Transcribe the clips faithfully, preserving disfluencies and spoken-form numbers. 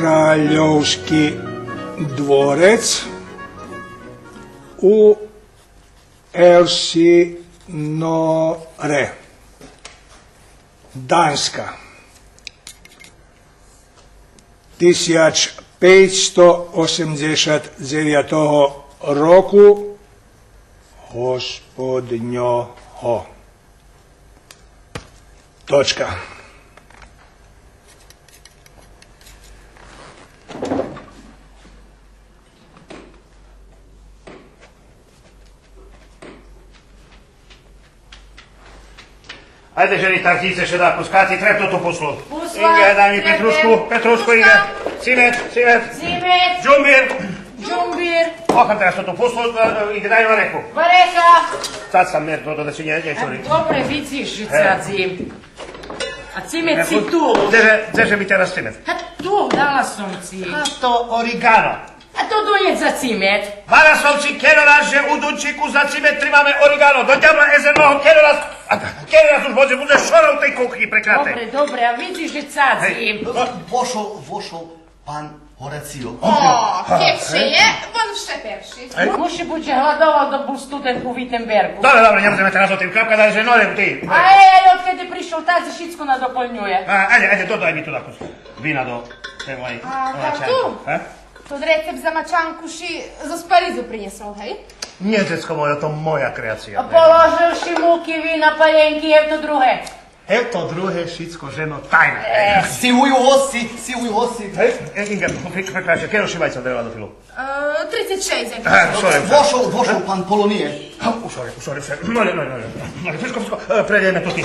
Кральовски дворец у Елсиноре, Данска, тисяч пейцсто осемдзешат дзевятого року Господнього. Точка. Айде, жени, так, дїдзе ше да пускати, треб тото послу. Послу. Инґе, дай ми петрушку, петрушку, инґе. Цимет, цимет. Цимет. Джумбир. Джумбир. Охам тераз тото послу, е, е, инґе, дай вареку. Варека. Цад сам мер, тото да ши нє, нє чури. Добре, видзиш же цадзи. А цимет ци ту. Дзе же, дзе же ми тераз цимет? Га ту, дала сом ци. А то ориґано. А то донєц за цимет. Варел сом ци кельо раз же у дунчику за цимет тримаме ориґано. До дявла езерного кельо раз, а кельо раз уж будзе, будзе шора у тей кухнї преклятей. Добре, добре, а видзиш же цадзи. Вошол, вошол пан Горацио. О, кед ше є, вон вше перши. Муши буц же гладовал док бул студент у Витенберґу. Добре, добре, нє будземе тераз о тим. Крапка, дай же, но, ти. А, е, е, одкеди пришол, так же шицко надополнює. А, айде, айде, додай ми ту дакус вина до тей моєй. А, ту? Тот рецепт за мачанку ши зоз Паризу принєсол, гей? Нє, дзецко моє, то моя креация. А положил ши муки, вина, палєнки, гевто друге. Гевто друге шицко, жено, тайна. Е. Сигую госци, сигую госци. Гей, е, Инґа, пре-, прекрасне, кельо ши вайца дерла до филу? Е, трицец шейсц. А, сорі. Вошол, вошол пан Полониє. А, у, сорі, у, сорі, сорі. Но, но, но, но, но. Шицко, шицко, е, прелєме ту, е,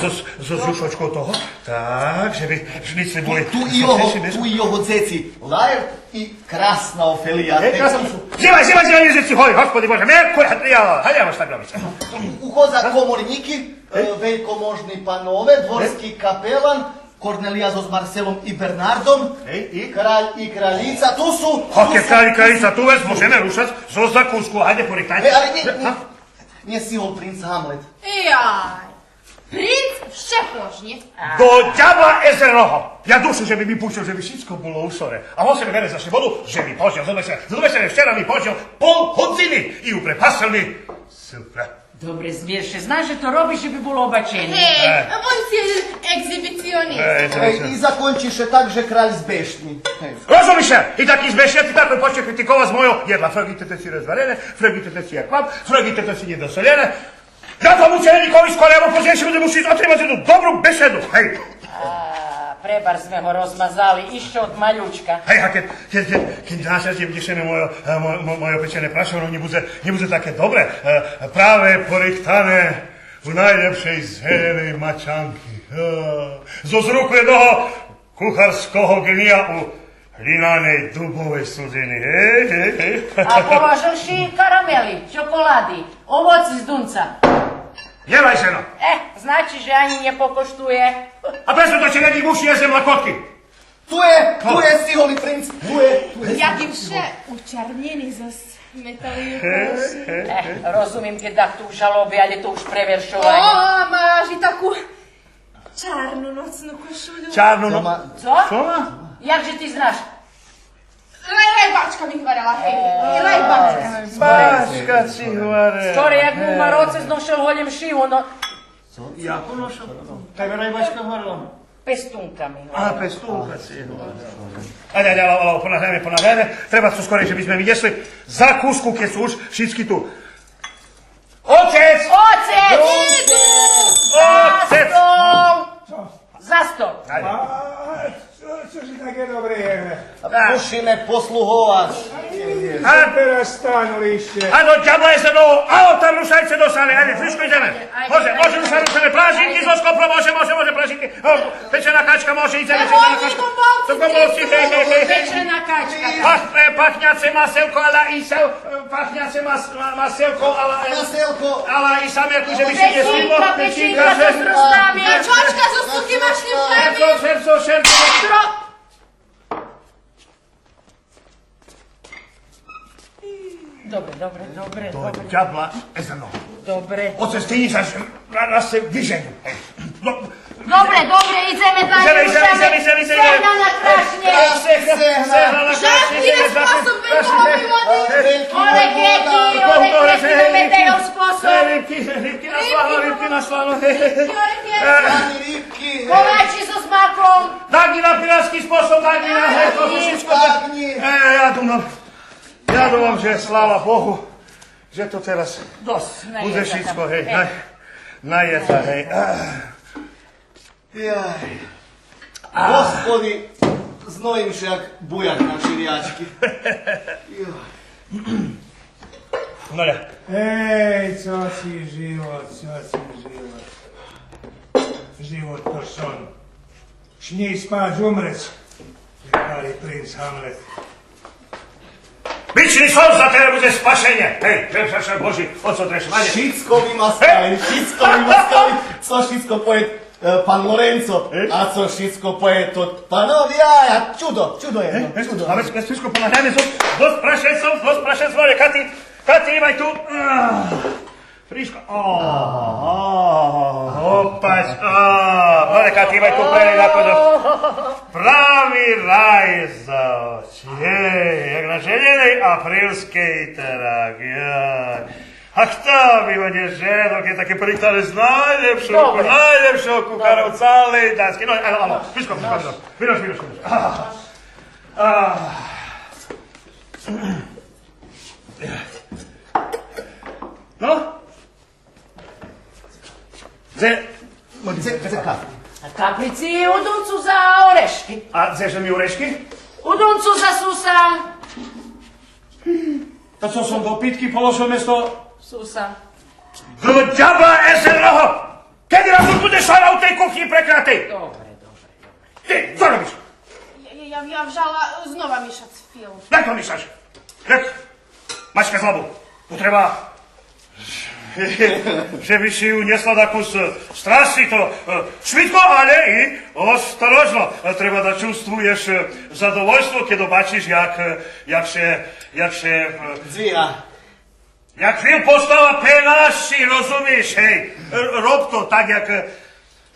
зоз, зоз юшочков того. Так, же би ниц нє були. Ту, ту и його, ту и його дзеци, Лаерт и красна Офелия. Е, красна Офелия. Зимай, зимай, зимай, дзеци, гой, Господи Боже, Меркур, я, я, я, так робиц. Уходза коморнїки, е, вельковможни панове, дворски капелан, Корнелия зоз Марселом и Бернардом, краль и кралїца, ту су, ту су. Га, кед краль и кралїца ту вец, можеме рушац зоз закуску, айде, порихтайте. Е, але нє, нє, нє сигол принц Гамлет. Яй. Принц вше пожнє. До дявла езерного! Я душу же би ми пущел, же би шицко було у соре. А он ше ме бере за шибоду, же би пожнєл. Зоз ше, зоз ше вчера ми пожнєл пол годзини и упрепастел ми сутра. Добре, змир ше. Знаш же то робиш же би бул обачени. Гей, вон си екзибиционист. Е, екзибиционист. Е, и закончи ше так же краль збешни. Гей. Розумиш ше? И так и збешни, и так почне критиковац мойо єдла. Фрґи теци розварене, фрґи теци як квап, фрґи теци нєдосолене. Я тому челєникови скорей або познєйше будзем мушиц отримац єдну добру бешеду. Гей. А, пребач зме го розмазали, ище од малючка. Гей, а кед, кед, кед, кед нашалєм днєшнє мойо, е, мо-, мо-, мойо печене прашово, нє будзе, нє будзе таке добре, е, праве порихтане у найлєпшей зеленей мачанки. Е, зоз руку єдного кухарского ґения у глїнаней дубовей студини. Гей, гей, гей. А положил ши карамели, чоколади, овоци з дунца. Нє вай, жено. Е, значи же анї нє покоштує. А без того челєник муши єсц млакотки. Ту є, ту є, сиголи принц, ту є, ту є. Як им ше учарнєни зоз металових гроши. Е, розумим кед дахто у жалоби, але то уж превершованє. О, маш и таку чарну ноцну кошулю. Чарну но-, цо? Цо? Як же ти знаш? Лай, лай бачка ми гварела, гей. Лай бачка. Бачка ци гварела. Скорей як у Мароце зношел голєм шию, но. Яку ношел? Та лай бачка гварела. Пестунка ми гварела. А, пестунка ци гварела. Айде, айде, ало, ало, понагайме, понагайме. Треба цо скорей же бизме видєшли закуску, кед су уж шицки ту. Оцец! Оцец! Иду! Оцец! За стол! За стол! Айде. А, цо, цо же таке добре є? Мушиме послуговац. А тераз стану ище. А до дявла єдного, а там рушайце до сали, айде, шицко идземе. Може, може, рушайце, рушайце, плашинки зоз копром, може, може, може, плашинки. О, печена качка, може, идземе, печена качка. До Гомбалци, гей, гей, гей, гей. Печена качка. Пах-, е, пахняце маселко, ала и сал-, е, пахняце мас-, ма-, маселко, ала, е, маселко. Ала и саме як же би ше нє свидло. Печенка, печенка, печенка, зоз рознами. Мачочка зоз сухим машним хлєбом. Шерцо, шерцо, шерцо. Добре, добре, добре, добре. До дявла езерного. Добре. Оце стинї ше, раз ше виженю. Е, до-, добре, добре, идземе далєй. Идземе, идземе, идземе, идземе, идземе. Сцена на крашнє. Е, е, е. Слава, гей. Пани Рипки, гей. Повадзи зоз маком. Так и на пиратски способ, так и на, гей, то шицко. Так и. Е, я думам, я думам же, слава Богу, же то тераз будзе шицко, гей, най-, наєдза, гей. Яй. Господи, зноїм ше як буяк на чирячки. Йой. Но, лє. Ей, цо ци живот, цо ци живот. Живот то сон. Шнїй, спац, умрец, як гвари принц Гамлет. Бични сон за тебе будзе спасенє. Гей, же, же, же, Божи, о цо дреш, мане? Шицко вимаскали, шицко вимаскали. Цо шицко пове, е, пан Лоренцо, е? А цо шицко пове тот панови, а, а, чудо, чудо єдно, е, е, чудо. А вец, вец, шицко понаглядаме, цо, досц прашецом, досц прашецом, але кати, кати, имай ту. А. Фришка. О, о, о, опач. А, но, нека ти имай ту прелї наконець. Прави рай за очи. Єй, як на женєней априлскей, терак, яй. А хто би ма нє женол, кед таки притаре з найлєпшом, найлєпшом кухаром у цалей Даньскей. Но, ало, ало, Фришко, Фришко, Фришко, Фришко. А, а. Но? Дзе, дзе, дзе капри? А капри ци у Дунцу за орешки. А дзе же ми орешки? У Дунцу за суса. Та цо сом до питки положел место суса? До дявола езерного! Кеди раз будзеш шарал у тей кухнї преклятей? Добре, добре, добре. Ти, цо робиш? Я, я, я, я вжала знова мишац филм. Як то мишаш? Як? Мачка з лабу. Ту треба же би ши унєсла дакус, е, страсци, то, е, швидко, але и осторожно. Е, треба да чувствуєш, е, задовольство, кед обачиш як, е, як ше, як ше, е, як филм постава пенаши, розумиш, гей. Р-, роб то так, як, е,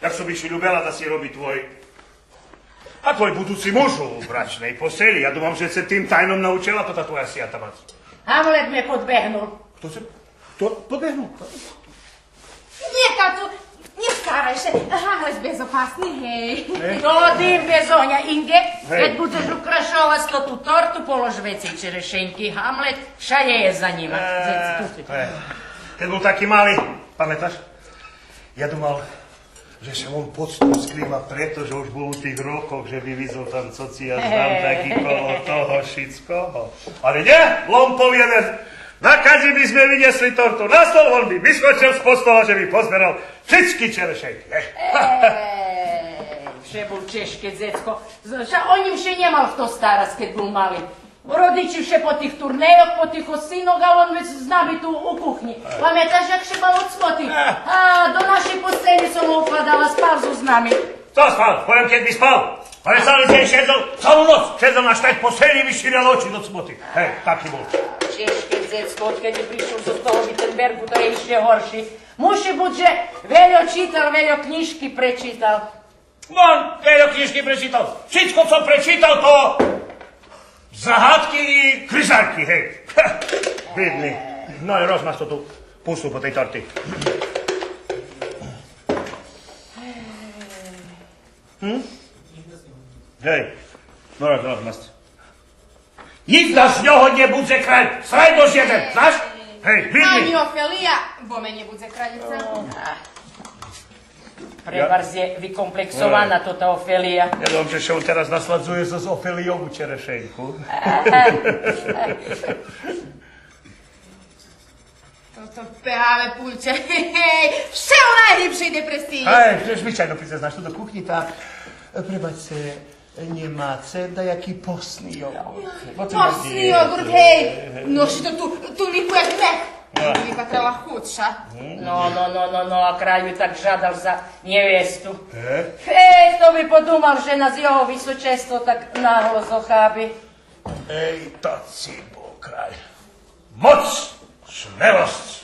як цо би ши любела да ци роби твой А твой будуци муж у брачней постели, я думам же це тим тайном научела тота твоя сията мац. Гамлет ме подбегнул. Хто це? Хто подбегнул? Нє, тату, нє скаряй ше. Гамлет безопасни, гей. Е? То дим без огня, Инґе. Гей. Кед будзеш украшовац тоту торту, полож вецей черешеньки. Гамлет шалєє за нїма. Е, дзеци, ту. Е. Кед бул таки мали, паметаш? Я думал, же ше вон подстом скрива прето же уж бул у тих рокох, же би видзел там цо ци я знам, так и коло того шицкого. Але нє, ломпол єден. Накадзи би зме винєсли торту на стол, вон би вискочел з постола, же би позберал шицки черешенки. Е. Е, вше бул чежке дзецко. З-, ша о нїм ше нємал хто старац, кед бул мали. Родичи вше по тих турнейох, по тих осинох, а он вец з нами ту у кухнї. Е. Паметаш як ше бавел зоз Мотим? Е. А до нашей постели со укладала, спал зоз нами. Цо спал? Повем, кед би спал. Повем, цали дзень шедзел, цалу ноц шедзел на штайт постели и виширял очи зоз Мотим. Гей, таки бул. Чежке дзецко, одкеди пришол зоз того Витенберґу, то є ище горши. Муши буц же вельо читал, вельо кнїжки пречитал. Вон вельо кнїжки пречитал. Шицко цо пречитал, то загадки и крижальки, гей. Ха, бидни. Но и розмац то ту пусту по тей торти. Гм? Гей, но роз-, розмац. Нїґда з нього нє будзе краль, срайдош єден, знаш? Гей, видни. Ани Офелия, бо ме нє будзе кралїца. Пребарз є викомплексована тота Офелия. Я думам же ше он тераз насладзує з, з Офелийом у черешенку. Тото пегаве пульце. Гей, вше у найлїпшей депресиї. Ай, звичайно, придзе, знаш, ту до кухнї, та, е, пребачце, нєма це даяки посни йоґурт. Посни йоґурт, гей. Но, ши то ту, ту лїпу як мех. Лїпа треба худша. Но, но, но, но, но, а краль би так жадал за нєвесту. Е? Гей, хто би подумал же нас його височество так нагло зохаби. Ей, то ци бул краль. Моц, шмелосц,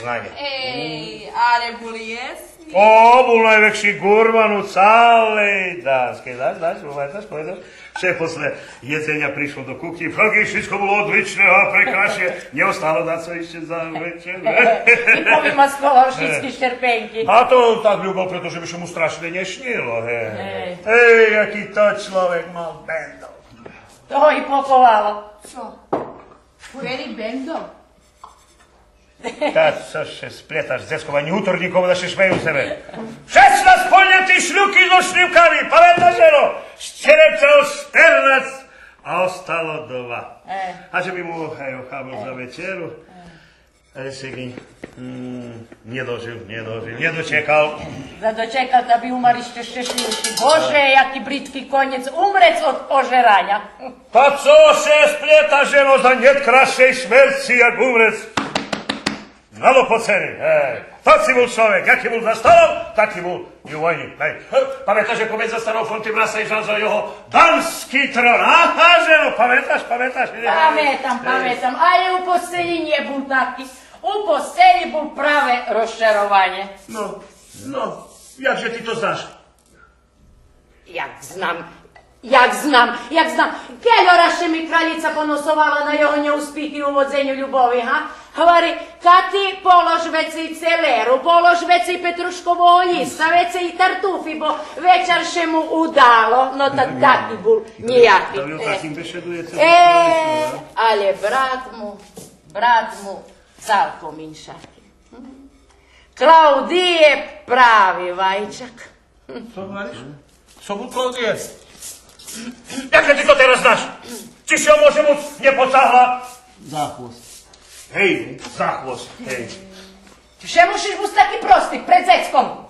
знанє. Ей, але бул єсни. О, бул найвекши гурман у цалей Данскей. Знаш, знаш, знаш, знаш, поведал. Ше после єдзеня пришол до кухнї, фраґи, шицко було одличне, а прекрасне. Нє остало дацо ище за вечеру? И повимаскувал шицки щерпенки. А то так любел, прето же би ше му страшне нє шнїло, гей. Гей. Гей, яки то чловек мал бендол. Того и поковало. Цо? Хвери бендол? Та цо ше сплєташ, дзецко, анї уторнїком да ше шмею з тебе. Шеснац польнєти шлюки зо шлюками, паметаш, жено? Щерепця штернац, а остало два. Е. А же би му, гей, охабел за вечеру. Е. Е, сиґи, м, нє дожил, нє дожил, нє дочекал. Да дочекал, та би умар ище щешлївши. Боже, яки бридки конєц, умрец од ожераня. Та цо ше сплєташ, жено, за нєт красшей шмерци, як умрец. Знало по цени, е. Тот си бул чловек, яки бул за старом, таки бул и у войнї. Гей. Паметаш, як кед застарол Фонтивраса и жал за його дански трон? Ага, жено, паметаш, паметаш? Паметам, паметам. Алє у постелї нє бул таки. У постелї бул праве розчарованє. Но, но, як же ти то знаш? Як знам, як знам, як знам. Кельо раз ше ми кралїца поносовала на його нєуспихи у водзеню любови, га? Говори: „Кати, полож вецей целеру, полож вецей петрушкового лїста, вецей тартуфи, бо вечар ше му удало“, но та таки бул нїяки. Та ви о таким бешедуєце? Е, алє брат му, брат му цалком иншаки. Клавдиє прави вайчак. Цо говориш? Цо бул Клавдиє? Як ти то тераз знаш? Чи ше може буц нє поцагла? За хвост. Гей, за хвост, гей. Чи ше мушиш буц таки прости пред дзецком?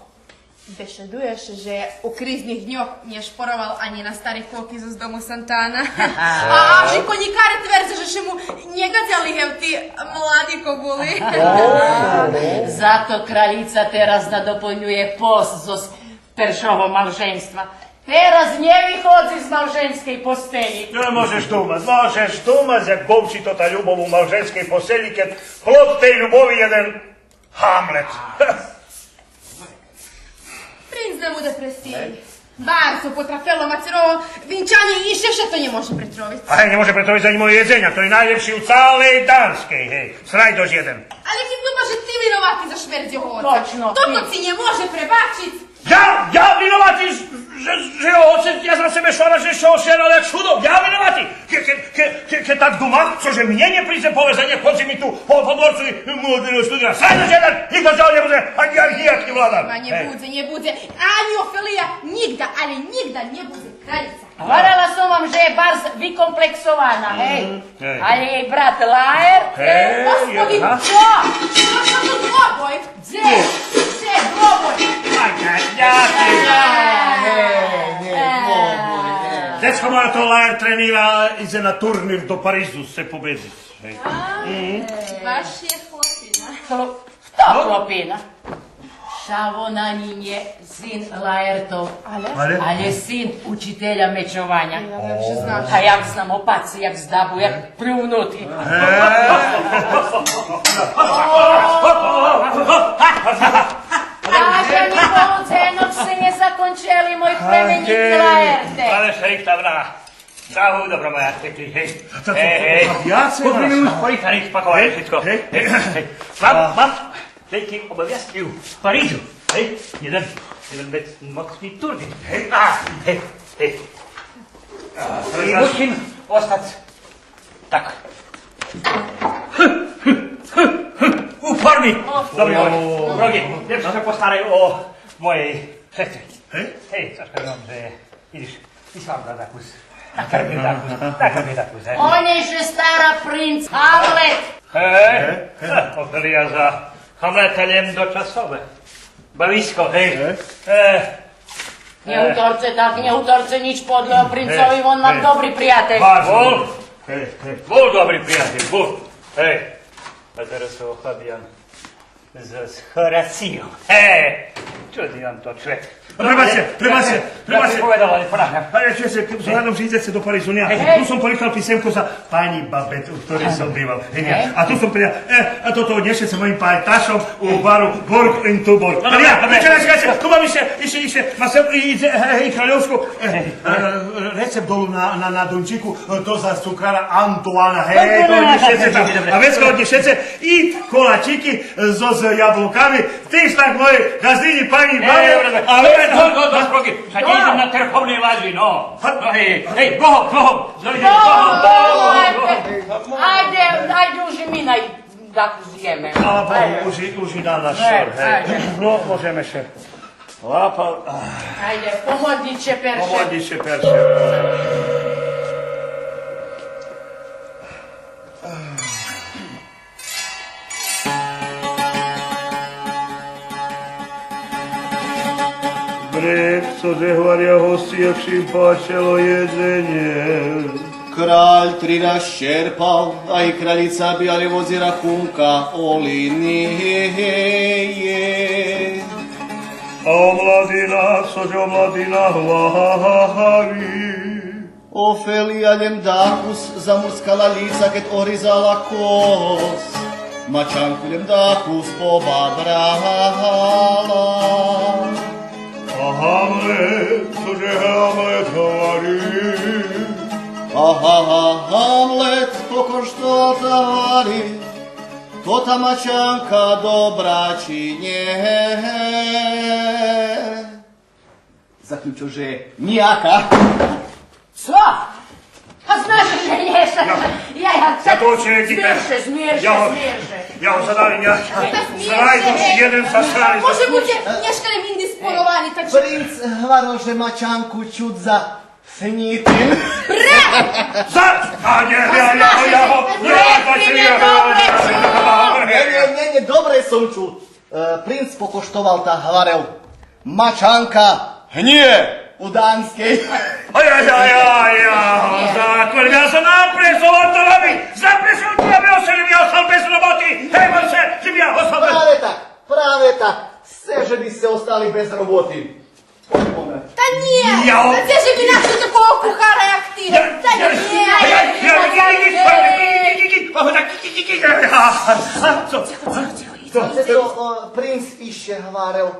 Бешедує ше же у кризних дньох нє шпоровал анї на стари коки зоз дому Сантана. А, а же конїкаре твердза же ше му нє гадзели гевти млади кобули. Зато кралїца тераз надополнює пост зоз першого малженства. Тераз нє виходзи з малженскей постелї. Нє можеш думац, можеш думац, як бовчи тота любов у малженскей постелї, кед плод тей любови єден Гамлет. Принц да му депресиї. Барз потрафело мацерово винчанє и ище ше то нє може претровиц. А нє може претровиц анї мойо єдзеня, то є найлєпши у цалей Данскей, гей. Срайдош єден. Але хиб думаш же ти виновати за шмерц його оца. Точно. Тото ци нє може пребачиц. Я, я виновати, же, же його оцец, я за себе швара, же ше ошенел як шудо. Я виновати. Кед, кед, кед, кед, кед так дума, цо же мнє нє придзе повесц, нє ходзи ми ту по, по дворцу и млади студент. Срайдош єден, нїхто з нього нє будзе, анї, анї, анї владар. Ма нє будзе, нє будзе. Анї Офелия нїґда, але нїґда нє будзе кралїца. Гварела сом вам же є барз викомплексована, гей. Гей. Алє єй брат Лаерт, гей. Господи, цо? Цо то двобой? Дзе? Дзе двобой? Ай, ай, ай. Нє, нє, двобой, нє. Дзецко моє, то Лаерт тренира, идзе на турнир до Паризу, ше победзиц. Гей. А, баш є хлопина. Хто хлопина? Ша вон анї нє син Лаертов, але? Але? Але син учителя мечованя. Я вже знам. А як знам, опаци як здабу, як плюнути. Е? Аж анї полудзенок сце нє закончели, мой племенїк Лаерте. Але ше їх там на Чао, добра моя, чекай, гей. Та то, гей, то, гей. Купи ми уж пари, пари, шпаковац шицко. Гей, гей, гей. Мам, мам, велики обовязки у Парижу, гей. Єден, єден вец моцни турнир, гей. А, гей, гей. И мушим остац так. У форми. Добре, добре. Роґи, лєпше ше постарай о моєй шестри. Гей? Гей, цошка знам же Видзиш, и сам да закус. Така ми закус, така ми закус, е. О нєй ше стара принц Гамлет. Е? Е? Е, Офелия, за Гамлета лєм дочасове бависко, гей. Е? Е. Нє гуторце так, нє гуторце нїч подле о принцови, вон вам добри приятель. Барз. Вол? Е, е. Вол добри приятель, вол. Е. А тераз ше охабям з, з Горацийом. Е! Чудни он то члек. Пребачце, пребачце, пребачце. Я ти поведал, але понавям. А я чуєце, згодом же идзеце до Парижу, нє? Е. Ту сом порихтал писемко за панї Бабет, у хторей сом бивал. Е, нє. А ту сом при-, е, а тото однєшеце моїм пайташом у бару Бург ин ту Бург. Но, добре, добре. Чекай, чекай, чекай, ту мам ище, ище, ище, Марсел, и, и, е, е, Кральовску, е, е, рецепт долу на, на, на Дунчику, е, то за цукара Антуана, гей, то однєшеце там. А вецка однєшеце и колачики зоз яблуками, Тиж так моєй ґаздинї панї Бабет, але... Досц, досц, досц, Фроґи. Га, нє идзем на терховней лази, но. Но, гей, гей, богом, богом. Айде, айде, уж и ми най дакус зєме. Слава Богу, уж и, уж и на нас шор, гей. Но, можеме ше лапац. Айде, помодли ше перше. Помодли ше перше. Бре, цо же гваря госци, як шим пачело єдзенє. Краль три раз черпал, а и кралїца бияли вози рахунка олиниє. А омладина, цо же омладина гвари. Офелия лєм дакус замурскала лїца, кед огризала кос, Мачанку лєм дакус побадрала. А Гамлет, цо же Гамлет гвари? А Га-, Га-, Гамлет покоштовал та гвари, тота Мачанка добра чи нє? Заключел же нїяка. Цо? А знаш же нє, я, я, я, я того чоловіка, смир ше, смир ше, я го, смир ше. Я го задавим, я, зрайдош єден за срази. Може буц, нєшка лєм индисповани, так же... Принц гварел же Мачанку чут за фнїтин. Бре! За, а нє, я, я, я, я, я, нє, нє, нє, добре сом чул. Е, принц покоштовал та гварел: Мачанка гнїє у Данскей. Ай, ай, ай, ай, ай, закон, я сом напресовал то роби, запресовал то роби, оселїв я остал без роботи. Гей, Марсе, жебим я остал без... Праве так, праве так. Сце жебиме сце остали без роботи. Та нє, я... Та сце жебим нашол такого кухара, як ти. Та нє, я, я, я, цо, цо, цо? Цо, о, принц ище гварел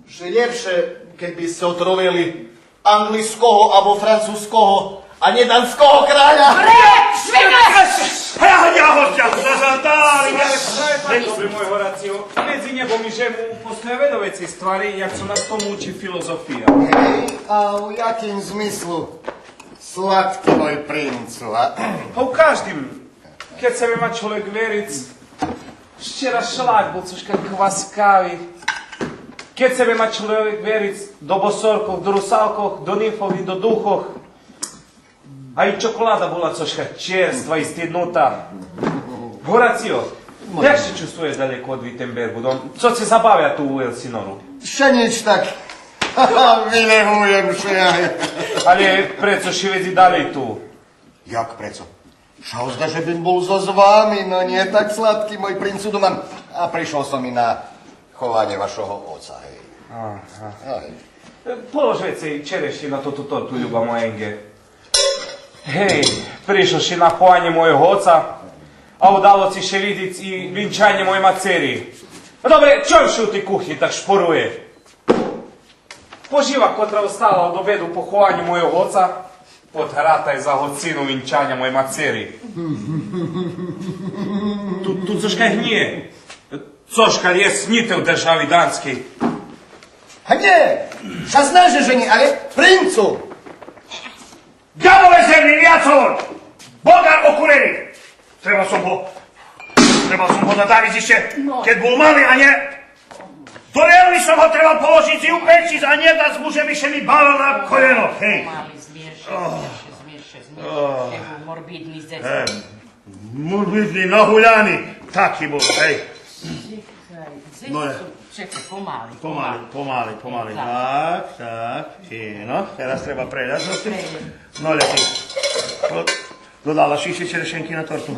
же лєпше кед би сце отровели анґлийского або французского, а нє данского краля. Бре, свиньо! Я, я го, я го задавим, я... Добри мой Гораціо, медзи нєбом и землю постоя вельо вецей ствари, як цо нас тому учи филозофия. Гей, а у яким змислу, слатки мой принцу, а? А у каждим. Кед себе ма чоловєк вериц, вчера шлаг бул цошка кваскави. Кед себе ма чоловєк вериц до босоркох, до русалкох, до нимфох и до духох, а и чоколада була цошка черства и стиднута. Гораціо, як ше чувствуєш далєко од Витенберґу? Цо ци забавя ту у Елсинору? Ше нїч так. Вилєгуєм ше. Але прецо ши вец и далєй ту? Як прецо? Ше зда же бим бул зоз вами, но нє так, слатки мой принцу, думам. А пришол сом и на хованє вашого оца, гей. Ага. Гей. Полож вецей черешнї на тоту торту, люба моя Енґе. Гей, пришол ши на хованє мойого оца, а удало ци ше видзиц и винчанє моєй мацери. Но добре, чом ше у тей кухнї так шпорує? Пожива котра остала од обеду по хованю мойого оца, под грата є за годзину винчаня моєй мацери. Ту, ту цошка гнїє. Цошка єст снїтел у держави Данскей. Гнїє! Ша знаш же нє, але принцу! Дяволе земни, вяцор! Богар окурени! Требал сом го, требал сом го задавиц ище, кед бул мали, а нє. До лєлми сом го требал положиц и упечиц, а нє дац му же би ше ми бавел на колєно. Гей. Помали, змир ше, змир ше, змир ше, змир ше. Е, морбидни дзеци. Е, морбидни, нагуляни. Таки бул, гей. Чекай, дзеци, чекай, помали, помали, помали, помали. Так, так, фино. Тераз треба преляц. Преляц. Но, лєти. Додала ши ище черешенки на торту?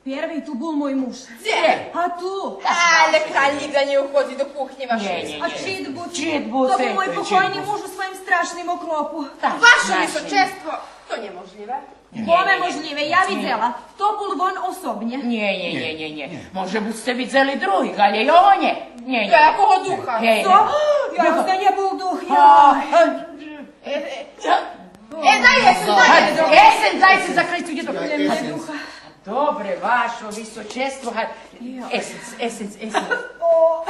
Первей ту бул мой муж. Дзе? А ту. Але краль нїґдзе нє уходзи до кухнї вашей. Нє, нє, нє. А чит буце? Чит буце? То бул мой покойни муж у своїм страшним оклопу. Так, ваше височество, то нєможлїве. Нє, нє, нє. Коме можлїве, я видзела. То бул вон особнє. Нє, нє, нє, нє, нє. Може буц сце видзели других, але його нє. Нє, нє. То якого духа? Гей. Цо? Йой, то нє бул дух, йой. Е, е, е, дай есен, дай есен. Есен, дай есен, закрий су дїду. Нє, нє, духа. Добре, ваше височество, га-, есен, есен, есен. О.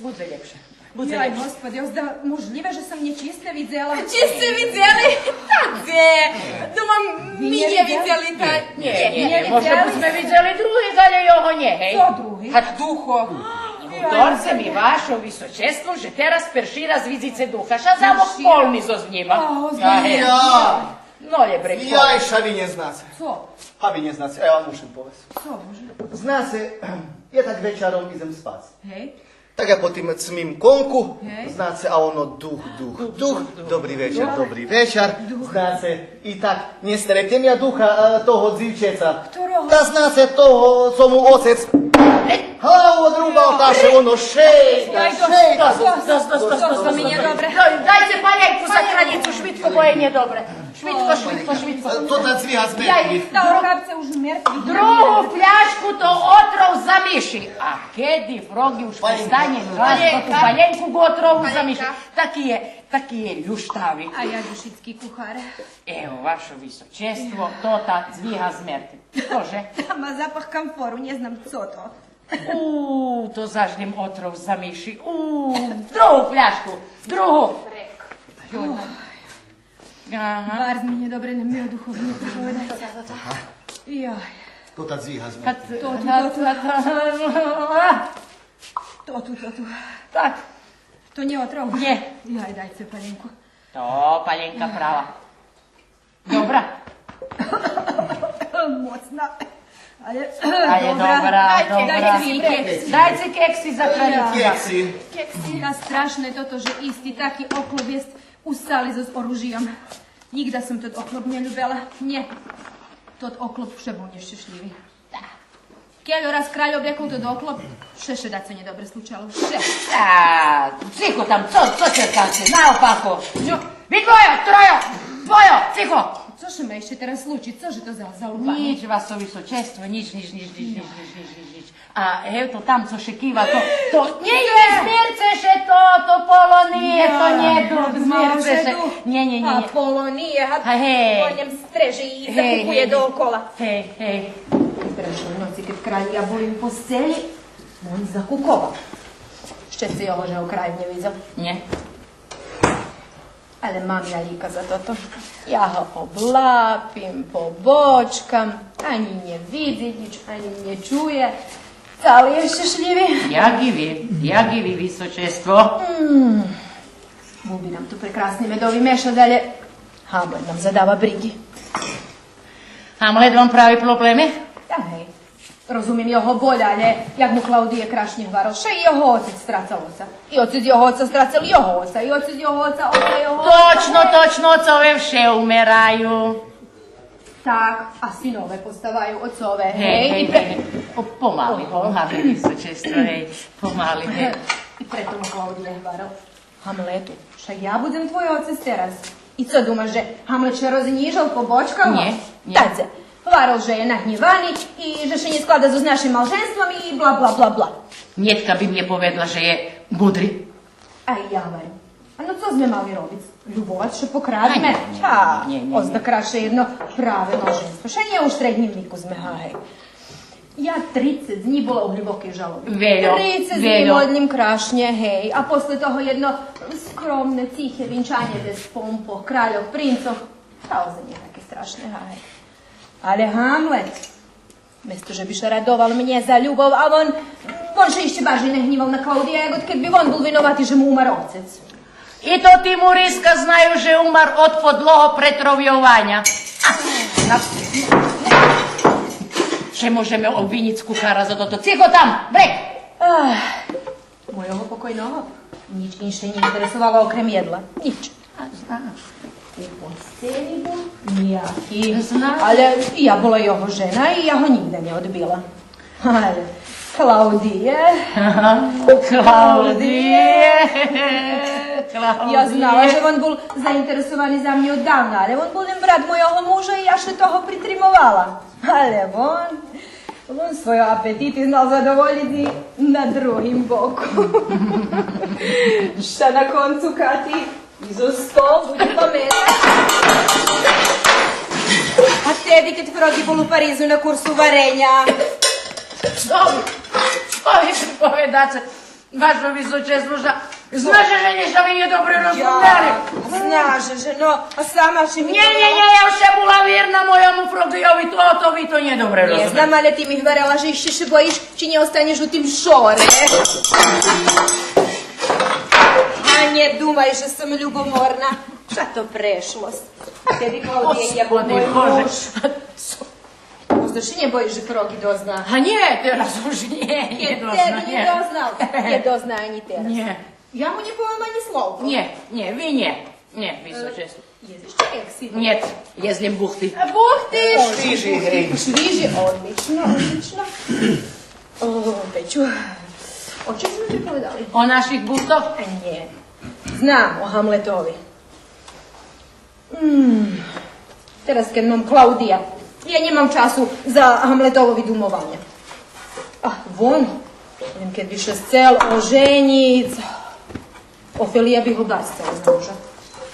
Будзе лєпше. Будзе лєпше. Йой, Господи, озда можлїве же сом нєчисте видзела? Чи сце видзели? Та дзе? Думам, ми нє видзели, та... Нє, нє, нє, може буц сме видзели других, але його нє, гей. Цо других? Га, духох. Гуторце ми, ваше височество, же тераз перши раз видзице духа, ша замох полни зоз нїма. А, озда. Ага. Но, лєбре. Йой, ша ви нє знаце. Цо? Га ви нє знаце, а я вам мушим повесц. Цо, Боже? Знаце, я так вечаром идзем спац. Гей. Так я по тим цмим конку, гей, знаце, а оно дух, дух, дух, дух, дух, дух. Добри вечар, добри вечар. Дух. Знаце, и так нє стретнєм я духа, а, того дзивчеца. Котрого? Та знаце того, цо му оцец главу одрубал, та ше оно шейка, шейка. Досц, досц, досц, досц, досц, досц, ми нє добре. Дайце палєнку за кралїцу, швидко, бо єй нє добре. Швидко, швидко, швидко. То та дзвига змертвих. Та охапце уж мертвих. Другу фляшку то отров замиши. А кеди Фроґи уж престанє класц ту палєнку, го отрову замиши. Таки є, таки є люштави. А як шицки кухаре? Ево, ваше височество, то та дзвига змертвих. Тото же? Та ма запах камфору, нє знам цо то. У, то заш лєм отров замиши. У, другу фляшку, другу. Ага. Барз ми нє добре, нє ми о духови нє поведайце. Йой. То та дзвига змертвих. То ту, то ту. То ту, то ту. Так. То нє отров? Нє. Йой, дайце палєнку. То палєнка права. Добра. Моцна. Але, але добра, добра. Дайце ми кекси. Дайце кекси за кралїцу. Кекси. Кекси. Та страшне тото же исти таки оклоп єст у сали зоз оружийом. Нїґда сом тот оклоп нє любела. Нє. Тот оклоп вше бул нєщешлїви. Кельо раз краль облекол тот оклоп, вше ше дацо нєдобре случало. Вше. А, цихо там, цо, цо церкаце? Наопако. Цо? Вид двойо, тройо, двойо, цихо. Цо ше ма ище тераз случи? Цо же то за, за лупанє? Нїч, ваше височество, нїч, нїч, нїч. А гевто там, цо ше кива, то, то нє є, змерце ше то, то Полониє, то нє дух, змерце ше. Нє, нє, нє. А Полониє, гад, гей, по нєм стрежи и закукує доокола. Гей, гей. Прешли ноци, кед краль и я були у посцели, вон закуковал. Щесце його же го краль нє видзел. Нє. Але мам я лїка за тото. Я го облапим, побочкам, анї нє видзи нїч, анї нє чує. Цали є щешлїви. Як и ви, як и ви, височество. М, бул би нам ту прекрасни медови мешац, але Гамлет нам задава бриґи. Гамлет вам прави проблеми? Та гей. Розумим його боль, але як му Клаудиє крашнє гварел, ше и його оцец страцал оца. И оцец його оца страцал його оца, и оцец його оца, оца його оца. Точно, точно, оцове вше умераю. Так, а синове поставаю оцове, гей, гей, и пре-, гей, гей. По-, помали, помали, височество, гей, помали, гей. И прето му Клаудиє гварел. Гамлету, ша я будзем твой оцец тераз. И цо думаш, же Гамлет ше рознїжел, побочкал? Нє, нє. Та дзе, гварел же є нагнївани и же ше нє склада зоз нашим малженством и бла, бла, бла, бла. Нєтка би мнє поведла же є мудри. А и я гварим. А но цо зме мали робиц? Любовац ше покрадме? Анє, анє, анє, анє. Озда краше єдно праве малженство. Ше нє у штреднїм вику зме, га, гей. Я трицец днї була у глюбокей жалоби. Вельо, вельо. Трицец днї модлїм крашнє, гей, а после того єдно скромне, цихе винчанє без помпох, кральох, принцох. Та озда нє таке страшне, гей. Але Гамлет, место же би ше радовал мнє за любов, а вон, вон ше ище баржей нагнївал на Клаудия, як од кед би вон бул виновати же му умар оцец. И то ти, Муриска, знаю же умар од подлого претровйованя. А, на-, ше можеме обвинїц кухара за тото? Цихо там, брек! Ах, мойого покойного нїч инше нє интересовало окрем єдла. Нїч. А, знам. Постелї бул нїяки. Знам. Але я була його жена и я го нїґда нє одбила. Але, Клаудиє. Клаудиє. Я знала же вон бул заинтересовани за мнє оддавна, але вон бул лєм брат мойого мужа и я ше того притримовала. Але вон, вон свойо апетити знал задоволїц на другим боку. Ша на концу, Кати, и зоз того буди паметац. А теди, кед Фроґи бул у Паризу на курсу вареня. Цо ви, цо ви приповедаце, вашо височество? Ша, зна же, же нє зме нє добре розумели. Я, зна же, же, но, а сама ши ми... Нє, нє, нє, я вше була вирна мойому Фроґийови, то, то ви то нє добре розумели. Нє знам, але ти ми гварела же ище ше боїш чи нє останєш у тим шоре. А нє думай же сом любоморна. Ша то прешлосц. А теди, Клаудиє, я бул мой муж. Господи Боже. Може, ше нє боїш же Фроґи дозна? А нє, тераз уж нє, нє дозна, нє. Теди нє дознал, нє дозна анї тераз. Нє. Я му нє повем анї словко. Нє, нє, ви нє. Нє, височество. Єдзеш, чекай, як си. Нє, єдзем бухти. А, бухти! Швижи, гей. Швижи, одлично, одлично. О, Печу, о чим зме приповедали? О наших бухтох? А нє. Знам, о Гамлетови. М, тераз кед мам Клаудия, я нємам часу за Гамлетовови думованя. А вон, лєм кед би ше сцел оженїц, Офелия би го барз сцела за мужа.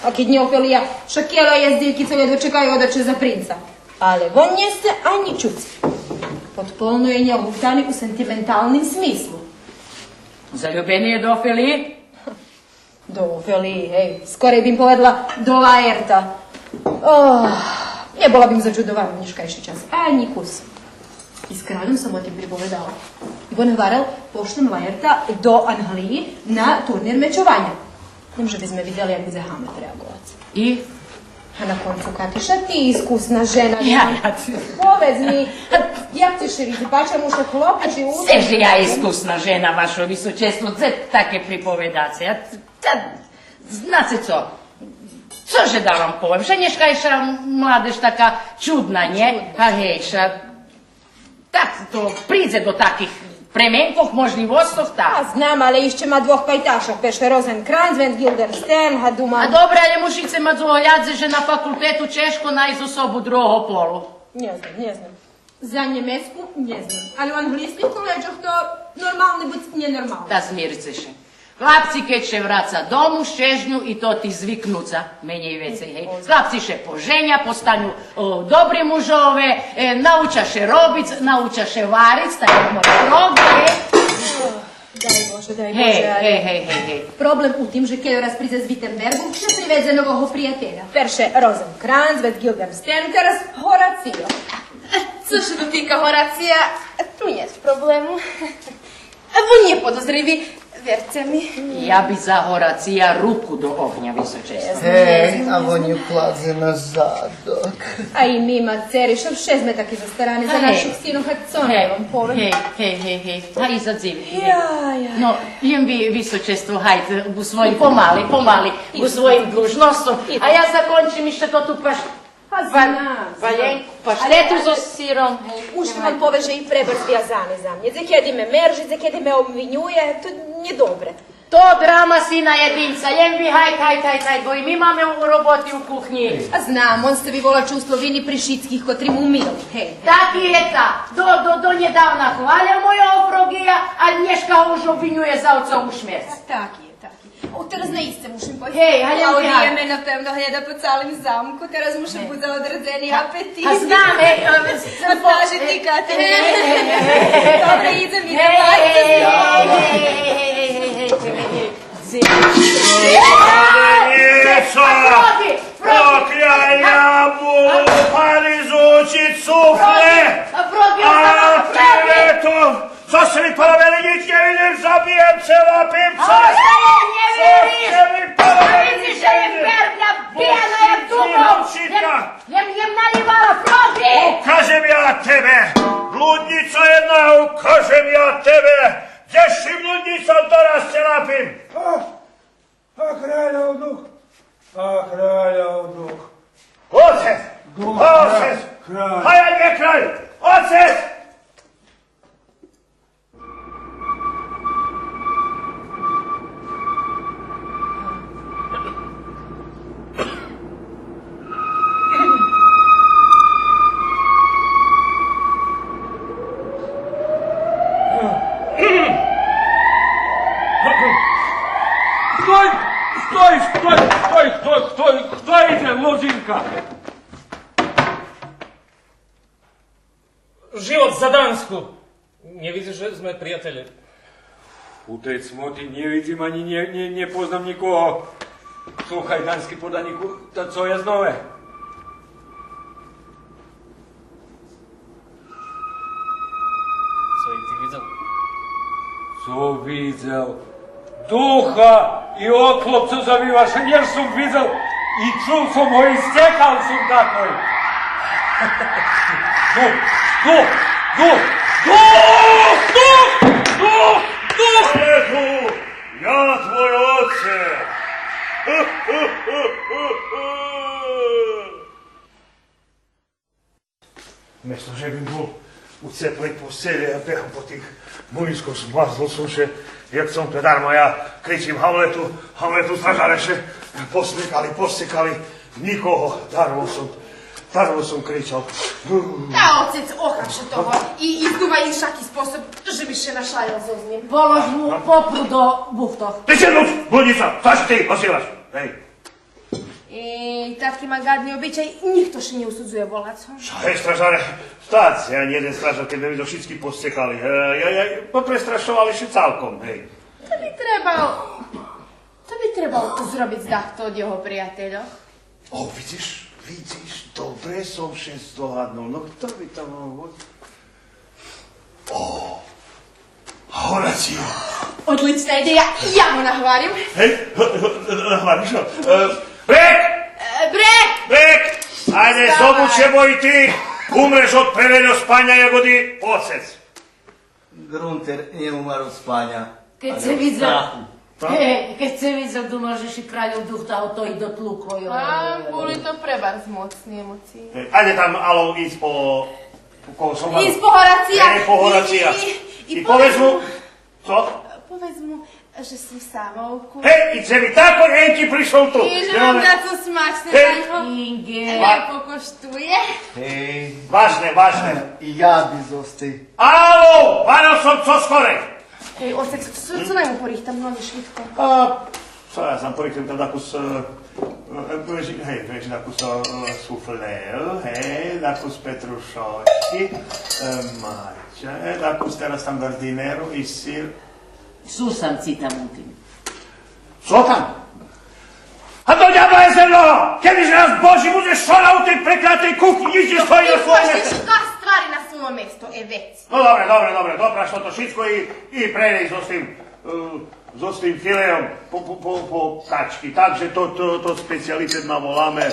А кед нє Офелия, шакело єст дзивки цо лєдво чекаю одаче за принца. Але вон нє сце анї чуц. Подполно є нєогуфтани у сентименталним смислу. Залюбени є до Офелиї? До Офелиї, гей, скорей бим поведла до Лаерта. О, нє була бим зачудована нєшкайши час, анї кус. И з кральом сом о тим приповедала. И вон гварел: пошлєм Лаерта до Англиї на турнир мечованя. Лєм же бизме видели як будзе Гамлет реаґовац. И? А на концу, Кати, ша ти искусна жена. Я, я ти... Поведз ми, як ци ше видзи, пача му ше хлопец и... Цо же я искусна жена, вашо височество, цо таке приповедаце? Я, та, знаце цо? Цо же да вам повем? Ше нєшкайша младеж така чудна, нє? Чудна. А гей, ша так то придзе до таких пременкох, можлївосцох, так. А знам, але ище ма двох пайташох, пише Розенкранц, Вент Гилдерстерн, гаду мам. А добре, але мушице мац у оглядзе же на факултету чежко найсц особу другого полу. Нє знам, нє знам. За Нємецку нє знам. Але у английских коледжох то нормалне буц нєнормалне. Та змирце ше. Хлапци кед ше враца дому з чежню, и то ти звикнуца, менєй вецей, гей. Хлапци ше поженя, постаню, о, добри мужове, е, науча ше робиц, науча ше вариц, так як мой Фроґи, гей. Дай Боже, дай Боже, але... Гей, гей, гей, гей. Проблем у тим же кед раз придзе з Витенберґу, же приведзе нового приятеля. Перше Розенкранц, вец Гилдерстерн, тераз Горацио. Цо ше дотика Горация, ту нєт проблему. А вон нє подозриви, верце ми. Я би за Горация руку до огня, височество. Гей, а вон ю кладзе на задок. А и ми, ма цери, ше вше зме таки застарани за наших синох, а цо нє вам повем. Гей, гей, гей, гей. А и за дзивки, гей. Я, я. Но, лєм ви, височество, гайде, у своїм, помали, помали, у своїм длужносцом. А я закончим ище тоту паш... А знам, знам. Валенку, паштету зоз сиром. Уж вам пове же и пребарз вязани за мнє. Дзекеди ме мержи, дзекеди ме обвинює, то нє добре. То драма си на єдинца, лєм ви гайт, гайт, гайт, гайт, бо и ми маме у роботи у кухнї. А знам, он сце ви волач у Словинї при шицких котри му мили, гей. Так и є та. До, до, до нєдавна хвалел мойого Фроґия, а нєшка го уж обвинює за оцову шмерц. Так и є, так и є. О, тераз наисце мушим пойсц. Гей, гайдем. Клаудия ме напевно глєда по цалим замку, тераз му ше будза одредзени апетит. А знам, гей, е, з-, з-, Кати. Добре, идзем, идзем. Гей, гей, гей, гей. Нє, цо? Покля я бу Паризу учиц суфле, а ти ето, цо сце ми поробели, нїч нє видзим, забиєм ше, лапим ше. Цо сце ми поробели, нїч нє видзим. Лєм, лєм налївала, Фроґи! Укажем я тебе, блуднїцо єдна, укажем я тебе. Дзе ши, блуднїцо, дораз ше лапим. А, а краля онук, а краля онук. Дзинка. Живот за Данску! Нє видзиш же зме приятелє? У тей цмоти нє видзим анї нє, нє, нє познам нїкого. Слухай, дански поданику, та цо єст нове? Цо и ти видзел? Цо видзел? Духа и оклоп цо завиваше, нєж сом видзел и чул сом го и сцекал сом такой. Дух, дух, дух, дух, дух, дух, дух! Олеґу, я твой оцец! Место же бим бул у цеплей посцели, а бегам по тих мулинскох, змарзол сом ше, як цо то дармо я кричим: Гамлету, Гамлету, стражаре ше посцекали, посцекали, нїкого, дармо сом, дармо сом кричал. Та, оцец, охап ше того и, и здумай иншаки способ же би ше нашалєл зоз нїм. Волож му попру до бухтох. Ти ше, блуднїца, цо ше ти озиваш? Гей. Е, татки ма гадни обичай, нїхто ше нє усудзує волац го. Ше, гей, стражаре, стац, я нє єден стражар, кед би ме шицки посцекали. Е, я, я, попрестрашовали ше цалком, гей. То би требал, то би требал зробиц дахто од його приятельох. О, видзиш, видзиш, добре сом ше здогаднул. Но, хто би то мог буц? О, Горацио. Одлична идея, я го нагварим. Гей, го, го, нагвариш го? Е, Брек! Е, Брек! Брек! Айде, здобуч ше, бо и ти умреш од превельо спаня, як оди оцец. Ґрунтер нє умар од спаня, алє од страху. Кед ше видзел, думал же ши кральов дух, та го то и дотлукло. А, були то пребарз моцни емоциї. Е, айде там, ало, идз по, по кого сом мал? Идз по Горация. Е, по Горация. И, и, и поведз му, цо? Поведз му же сом сама около. Гей, и же би тако енки пришол ту. И же мам дацо смачне за нього. Инґе. Покоштує. Гей, важне, важне. И я би зоз тей. Ало, вадзел сом, цо скорей. Гей, оцец, цо, цо най му порихтам, но, швидко. А, цо я знам, порихтам там дакус, е, е, веж-, гей, веж дакус, е, суфле, гей, дакус петрушочки, е, марча, е, дакус тераз там ґардинеру и сир. Сусамци там у тим. Цо там? А до дявола єст зерно! Кеди же раз Божи будзе, шо на у тей преклятей кухнї, нїч нє стої на своєм месце. Ти можеш дати ствари на своє место, е, вец. Но добре, добре, добре, допраш тото шицко и, и прелєй зоз тим, е, зоз тим филеом по, по, по, по качки. Так же то, то, то специялитет, наволаме,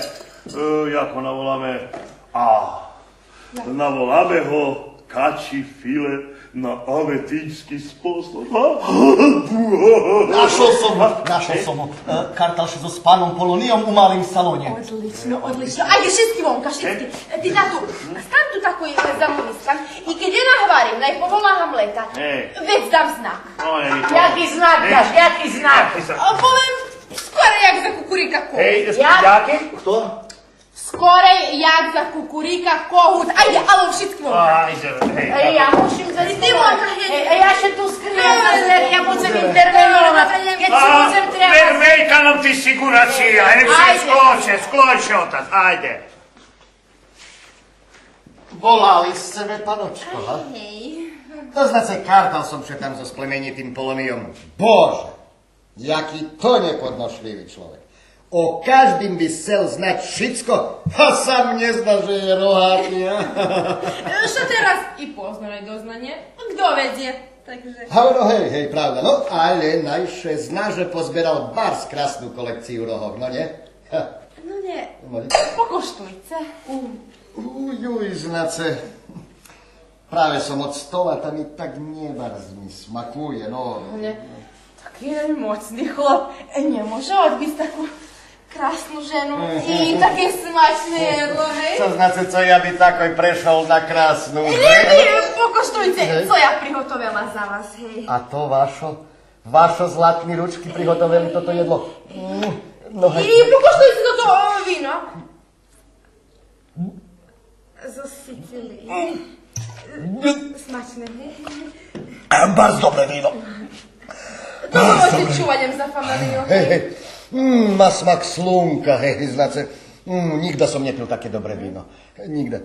е, як го наволаме, а, наволаме го качи филе на аветински способ. А? Нашол сом го, нашол сом го. Е, картал ше зоз паном Полониом у малим салонє. Одлично, одлично. Айде, шицки вонка, шицки. Е, ти, тату, стан ту такой, е, за мой стан. И кед я нагварим, най повола Гамлета. Гей. Вец дам знак. О, гей, то. Яки знак даш, яки знак? Яки знак? А, повем, скорей як закукурика когут. Гей, яки? Хто? Скорей як закукурика когут. Айде, ало, шицки вонка. Айде, гей. Е, я мушим зайсц. И ти вонка, гей. Е, я ше ту скриєм, я будзем интервеновац, кед ши будзе требац. Вермейка нам ти сиґурация, е, склонь ше, склонь ше одталь, айде. Волали сце ме, паночко, га? Гей. То знаце, картал сом ше там зоз племенїтим Полониом. Боже! Яки то нєподношлїви чловек. О каждим би сцел знац шицко, а сам нє зна же є рогати, а? Е, што тераз и познал, дознанє, кдо вец є, так же. Га, но, гей, гей, правда, но, алє най ше зна же позберал барз красну колекцию рогох, но нє? Га. Но нє. Покоштуйце. Уй, уй, знаце, праве сом одстола, та ми так нєбарз ми смакує, но. Нє, таки моцни хлоп, е, нє може одбиц таку красну жену и таке смачне єдло, гей? Цо знаце, цо я би такой прешол на красну жену? Нє, нє, покоштуйце, цо я приготовела за вас, гей. А то вашо, вашо златни ручки приготовели тото єдло. М, но, гей. И покоштуйце тото, о, вино. Зоз Сицилиї. Смачне, гей? Барз добре вино. Добре, чувалєм за фамелию. Гей, гей. М, ма смак слунка, гей, знаце. Mm, nigda som nje pil take dobre vino. Nigda.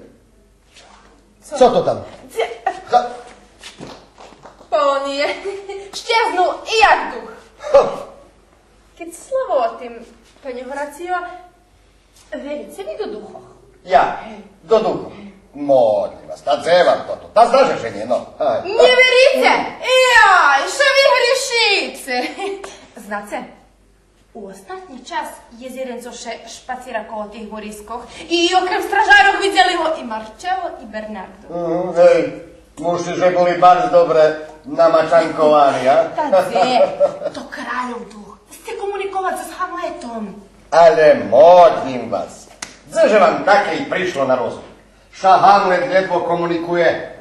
Co? Co to tam? Ха- Па он є. Щезнул и як дух. Ха! Кед слово о тим, пане Горацио, верице ви до духох? Я? До духох? Модлїм вас, та дзе вам тото? Та знаш же нє, но. Ай. Нє верице? Яй, ше ви гришице. Знаце, у остатнї час єст єден цо ше шпацира коло тих горискох. И окрем стражарох видзели го и Марчело, и Бернардо. Мгм, гей, муши же були барз добре намачанковани, а? Та дзе, то кральов дух. Сце комуниковац з Гамлетом. Але модлїм вас, дзе же вам таке пришло на розум? Ша Гамлет лєдво комуникує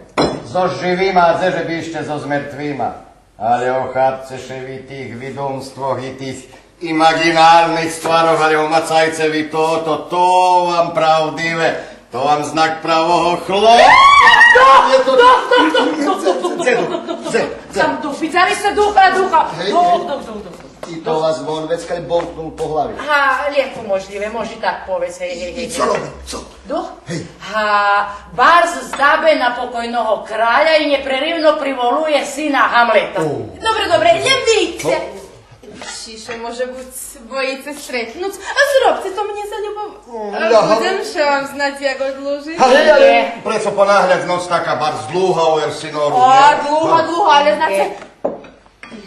зоз живима, а дзе же би ище зоз мертвима. Але охапце ше ви тих видумствох и тих имаґиналних стварох, але омацайце ви тото, то вам правдиве, то вам знак правого хлопа. Дох, дох, дох, дох, дох, дох, дох, дох, дох, дох, дох, дох. Дзе, дзе? Там дух, видзели сце духа, духа. Гей, дух, гей. Дух, дух, дух, дух. И то вас вон вецкаль бовкнул по глави. Га, лєгко можлїве, може так повесц, гей, гей, гей. И цо робит? Цо? Дух? Гей. Га, барз здабе на покойного краля и нєпреривно приволує сина Гамлета. О. Добре, добре, лєм видзице. О. Ши ше, може буц, боїце стретнуц. А зробце то мнє за любов. О, а ля, будзем ше вам знац як одлужиц. Гей, але прецо понагляд ноц така барз длуга у Ерсинору, нє? О, длуга, длуга, але знаце,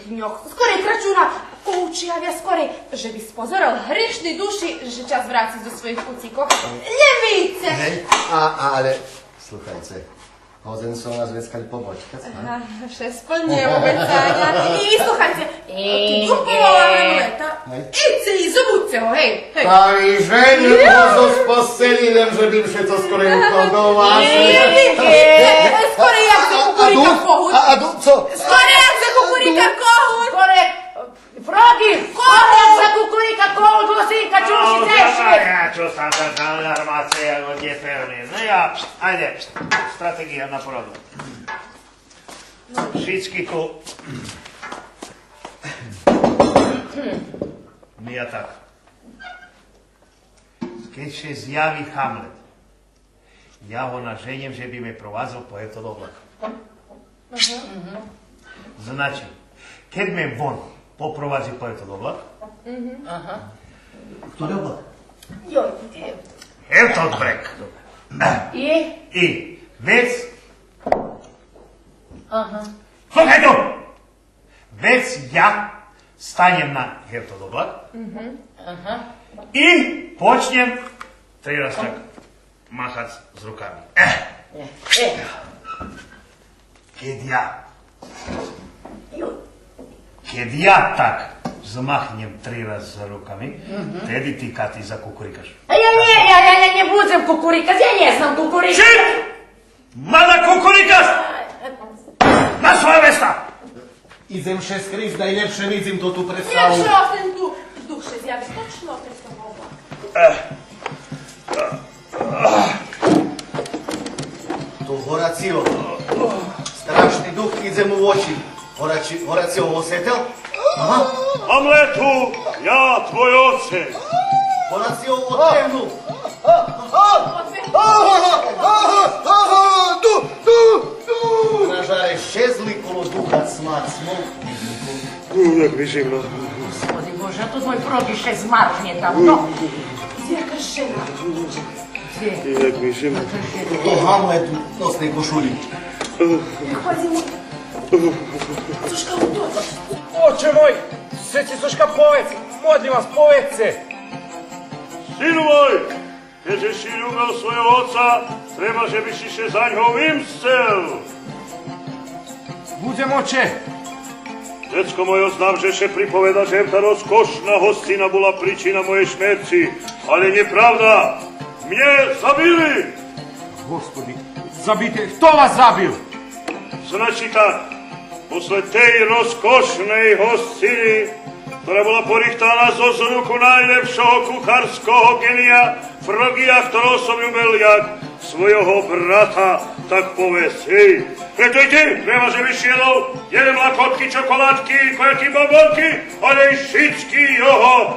Ньох скорей крачуна, ко учи, а я скорей, же би спозорел гришни души, же час враци зоз своїх куцикох. Лєм видзице. Гей, а, а, але, слухайце, годзен сом вас вецкаль побочкац, а? Ага, вше сполнюєм обецаня. И, и слухайце, кед дух поволал Гамлета, идзце и зобудзце го, гей, гей. Та и женю го зоз посцелї, лєм же бим ше цо скорей укладовал. Нє, нє, нє. Скорей як закукурика когут. А, а дух, цо? Скорей як закукурика когут. Скорей, Фроґи, скорей як закукурика когут, лосинка, чуш и цеш. Я чувствам да сам нармаци як од дєперни. Но я, айде, стратеґия на породу. Шицки ту. Ми я так. Кед ше зяви Гамлет, я го наженєм же би ме провадзел по Гевтод облак. Значи, кед ме вон попровадзи по Гевтод облак. Хтори облак? Йой, Гевтод. Гевтод бреґ. И? И вец. Слухай ту! Вец я станєм на Гевтод облак и почнєм три раз так махац з руками. Е. Е, е. Кед я, кед я так змахнєм три раз з руками, теди ти, Кати, закукурикаш. А я нє, я, я, я нє будзем кукурикац, я нє знам кукурикац. Шит! Мада кукурикац! На своя места! Идзем ше скриц, найлєпше видзим тоту представу. Лєпше остань ту, дух ше зяви точно пред тобов. Е. То Горацио. Страшни дух, идзем у очи. Гораци-, Горацио, осетел? Ага. Гамлету, я твой оце. Горацио одбегнул. Ду, ду, ду. Стражаре, щезли коло духа смак, смол. У, як ми жимно. Господи Боже, а то твой Фроґи ше змарнє там, но. Яка жена. Як ми жимно. То Гамлет у носней кошулї. Цошка, то... Оче мой, сце ци цошка поведз, модлїм вас, поведзце. Сину мой, кед же ши любел свойого оца, треба же би ши ше за нього вимстел. Будзем, оче. Дзецко мойо, знам же ше приповеда же та розкошна госцина була причина моєй шмерци, але нє правда. Мнє забили! Господи, забите, хто вас забил? Значи так, после тей розкошней госцини, котра була порихтана зоз руку найлєпшого кухарского ґения, Фроґия, хторого сом любел як свойого брата, так повесц. Гей, прето и ти треба же би ши єдол єден лакотки, чоколадки, кояки бомбонки, але и шицки його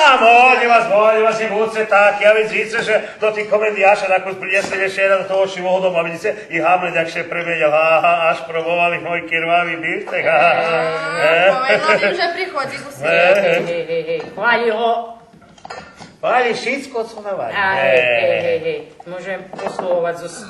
А, молим вас, молим вас, нє будзце так. Я, видзице же до тих комедияша, так принєсли вечера до того шивого дома, видзице, и Гамлет як ше пременєл, а, а, аж пробовали мой кирвави бифтек, а, а, е. Поведла им же приходзи ку свето. Е. Гей, гей, гей, гей, хвали го. Хвали шицко цо навари. А, гей, гей, гей, гей. Можем послуговац зоз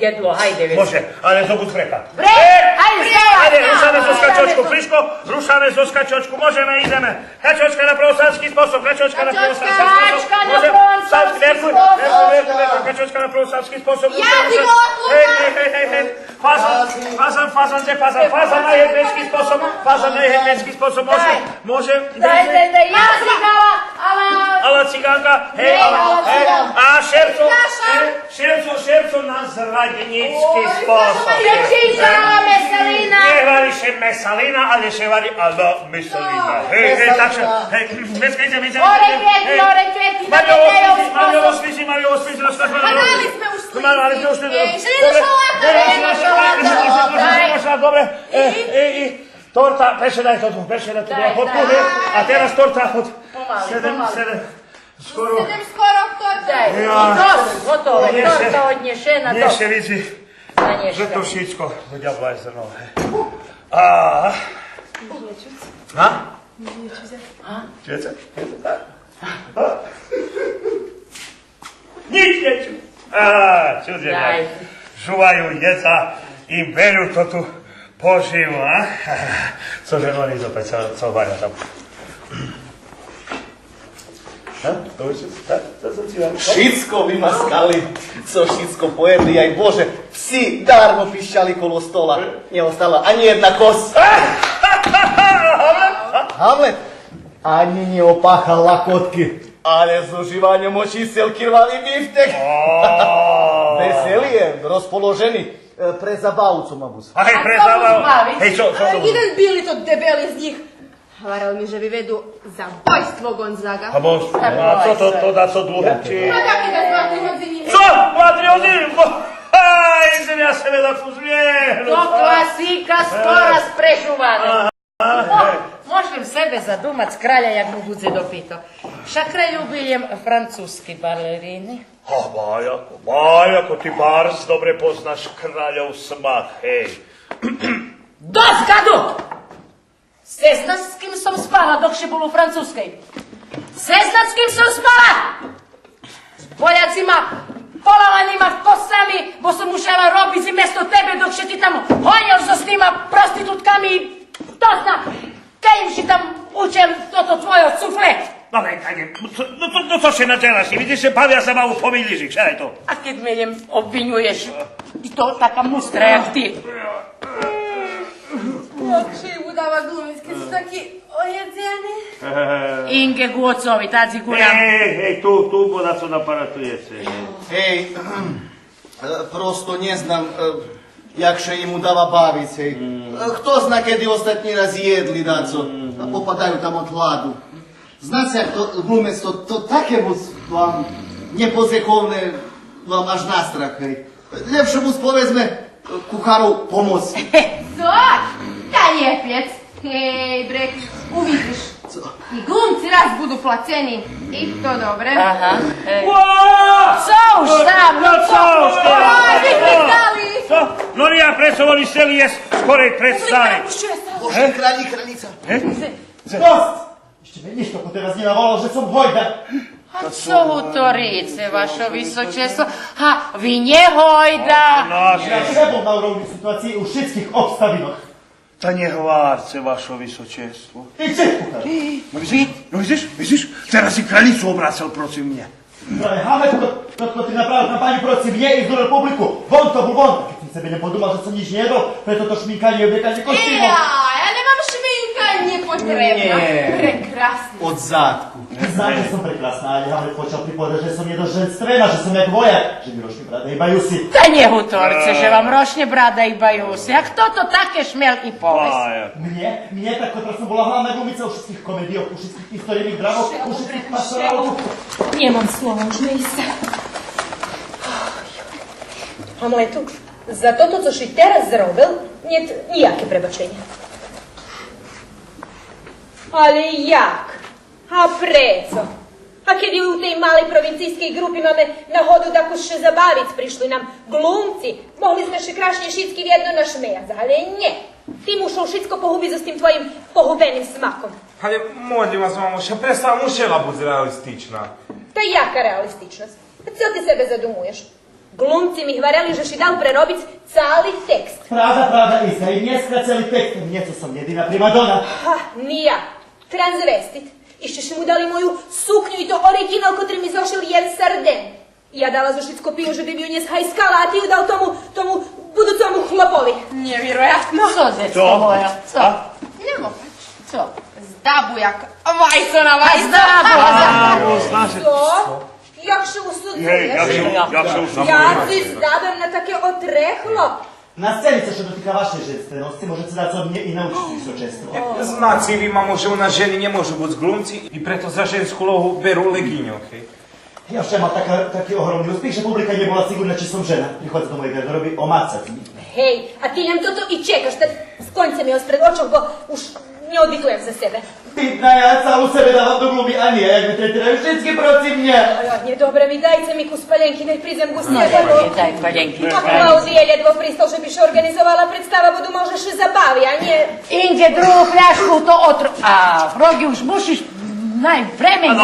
єдло, гайде, вец. Може, але зо кус брека. Брек! Гайде, здавац! Гайде, рушаме зоз качочку, Фришко, рушаме зоз качочку, можеме, идземе. Качочка на православски способ, качочка на православски способ. Качка на православски способ. Качочка на православски способ. Я ти го отлучам. Гей, гей, гей, гей, гей. Фазан, фазан, фазан, дзе фазан? Фазан на єврейски способ, фазан на єврейски способ, може, може. Дай, дай, дай, я цигала, ала... Ала циганка, гей, ала, ала циганка. А шерцо, гей, шерцо, шерцо на зраднїцки способ. Ой, я цигала, меселина. Нє гвари ше меселина, але ше гвари ала меселина. Гей, гей, так ше, гей, днеска идземе, идземе. О, рекети, о, рекети, Марио, оспи ше, Марио, оспи ше, Марио, оспи ше. Али зме уж... Добре. Добре. Е, е, и торта, перше дай тоту, перше дай тоту. Дай, дай. А тераз торта, од седем, седем. Скоро. Седем скоро торта. Дай. Я. Готово, готово. Нє ше, торта однєшена, нє ше видзи. Же то шицко до дявла зерно. А? А? Чуєце? Чуєце? А? Нїч нє чу. А, чудзе. Жуваю, єдза и беру тоту поживу, а? Цо же вони опет, цо, цо гваря там? А? То уж є, так? Цо, цо ци гваря? Шицко вимаскали, цо шицко поєдли, яй Боже, пси дармо пищали коло стола. Нє остала анї єдна косц. Гамлет? Анї нє опахал лакотки. Але з уживаньом очисел кирвави бифтек. О. Весели є, розположени. Е, пре забаву цо ма буц. Ай, пре забаву. Гей, цо, цо? Е, єден били тот дебели з нїх гварел ми же виведу забойство Гонзага. Забойство? А цо то, то дацо длуге, чи? Па так и да, два-три годзини. Цо? Два-три годзини? Ай, зем я себе закусмєл. То класика, сто раз прежувана. О, можем себе задумац краля, як му будзе допито. Ша краль любел єм французки балерини. О, ба яко, ба яко, ти барз добре познаш кральов смак, гей. Досц гадох! Сце знаш з ким сом спала, док ше бул у Французкей? Сце знаш з ким сом спала? З боляцима, поломанима косцами, бо сом мушела робиц и место тебе, док ше ти там гонєл зоз тима проститутками и хто зна, кед им ши там учел тото твойо суфле. Добре, айде, цо, но, то, то цо ше наджераш? Видзиш же бавя ше малу помилїш, шедай то. А кед ме лєм обвинюєш, и то така мустра як ти. Як ше им удава глумиц, кед су таки оєдзени. Инґе ґу оцови, тадзи ґу нам. Гей, гей, гей, ту, ту, бо дацо напаратуєце. Гей, е, просто нє знам, е, як ше им удава бавиц, гей. Е, хто зна кеди остатнї раз єдли дацо, а попадаю там од гладу. Знаце, як то глумец, то, то таке буц вам нєпозековне, вам аж на страх, гей. Лєпше му споведзме кухару помоц. Зоз, та лєпец. Гей, Брек, увидзиш. Цо? И глумци раз буду плацени. И то добре. Ага. Е. Цо уж там, но цо уж там? Цо? Но я прецо вони сцели єсц скорей представиц. Боже, кралї, кралїца. Е? Досц! Ище ме нїхто потераз нє наволал же сом гойда. А цо гуторице, ваше височество? Га, ви нє гойда. Я же бул на уровню ситуациї у шицких обставинох. Та нє гварце, ваше височество. Идзеш, кухар. Но видзиш, но видзиш, видзиш, тераз и кралїцу обрацел процив мнє. Праве, Гамлет, тот, тот, котри направел кампаню процив мнє и здурел публику. Вон то бул вон, кед сом себе лєм подумал же сом нїч нє єдол, прето то шминканє и облєканє костюмох. Еа, я нємам шминка, нє потребна. Нє. Прекрасно. Од задку. Знам же сом прекрасна, але Гамлет почал приповедац же сом єдна женствена, же сом як вояк, же ми рошнє брада и баюси. Та нє гуторце же вам рошнє брада и баюси. А хто то таке шмел и повесц? Мнє, мнє, та котра сом була главна глумица у шицких комедийох, у шицких историйних драмох, у шицких пасторалох. Нємам слова, уж ме исце. Гамлету, за тото цо ши тераз зробел, нєт нїяке пребаченє. Але як? А прецо? А кед у тей малей провинцийскей ґрупи маме нагоду дакус ше забавиц, пришли нам ґлумци, могли зме ше крашнє шицки вєдно нашмеяц, але нє. Ти мушел шицко погубиц зоз тим твоїм погубеним смаком. Але модлїм вас, мамуша, преста мушела буц реалистична. Та яка реалистичносц? Цо ти себе задумуєш? Ґлумци ми гварели же ши дал преробиц цали текст. Правда, правда, иста. И нєскра цели текст. Нє цо сом єдина примадона. Га, нє я. Трансвестит. Ище ши му дали мою сукню и то ориґинал котри ми зошил Євсарден. Я дала зоз шицку копию же би ми ю нєс гайскала, а ти ю дал тому, тому будуцому хлопови. Нєвироятно. Цо, дзецко моє? Цо? А? Нє мога. Цо? Здабу як вайсо на вайсо. Здабу, здабу. Цо? Як ше усудзуєш? Гей, як ше, як ше усудзуєш? Я ци здабем на таке отрехло? На сцени, цо ше дотика вашей женственосци, можеце дац од мнє и научиц, височество. Знаце ли, мамо, же у нас жени нє можу буц ґлумци и прето за женску улогу беру леґиньох, гей. Я вчера мал така, таки огромни успих, же публика нє була сиґурна чи сом жена. Приходза до моєй ґардероби омацац ми. Гей, а ти лєм тото и чекаш, та склонь ми го спред очох, бо уж нє одвитуєм за себе. Питна я, цалу себе давам до ґлуми, а нє як ме третираю шицки процив мнє. Ой, ой, нє, добре ми, дайце ми кус паленки, най придзем ґу себе. Дай паленки. А Клаудия лєдво пристал же би ше орґанизовала представа, бо думал же ше забави, а нє. Индзе другу фляшку то отро-, а, Фроґи, уж мушиш най времен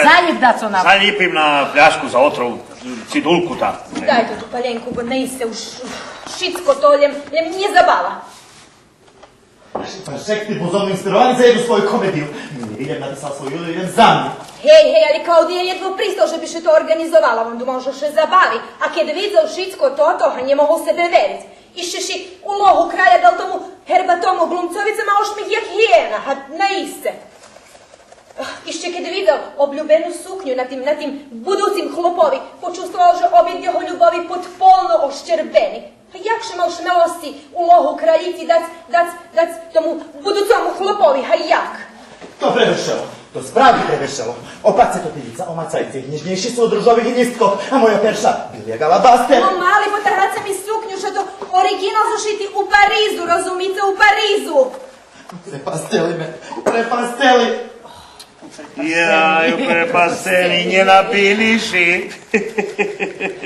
заїб дацо нам. Залїпим на фляшку за отров цидулку там. Дай ту, ту паленку, бо наисце уж шицко то лєм, лєм нє забава. Паршек ти бузовно инспировани за єдну свою комедию. Нє би лєм написал свою, лєм за мнє. Гей, гей, але Клаудия лєдво пристал же би ше то орґанизовала, вон думал же ше забави, а кед видзел шицко тото, га нє могол себе вериц. Ище ши улогу краля дал тому гербатому ґлумцови, цо мал ошмих як гиєна, га наисце. Ище кед видзел облюбену сукню на тим, на тим будуцим хлопови, почувствовал же обид його любови подполно ощербени. Та як ше мал шмелосци улогу кралїци дац, дац, дац тому будуцому хлопови, га як? То превиршело, то справди превиршело. Опатьце тотилїца, омацайце их, нєжнєйши су од ружових лїсткох, а моя перша бил як алабастер. Но, мали, потагаце ми сукню, же то ориґинал зошити у Паризу, розумице, у Паризу. Препастели ме, препастели. Яй, препастели, нє набили ши.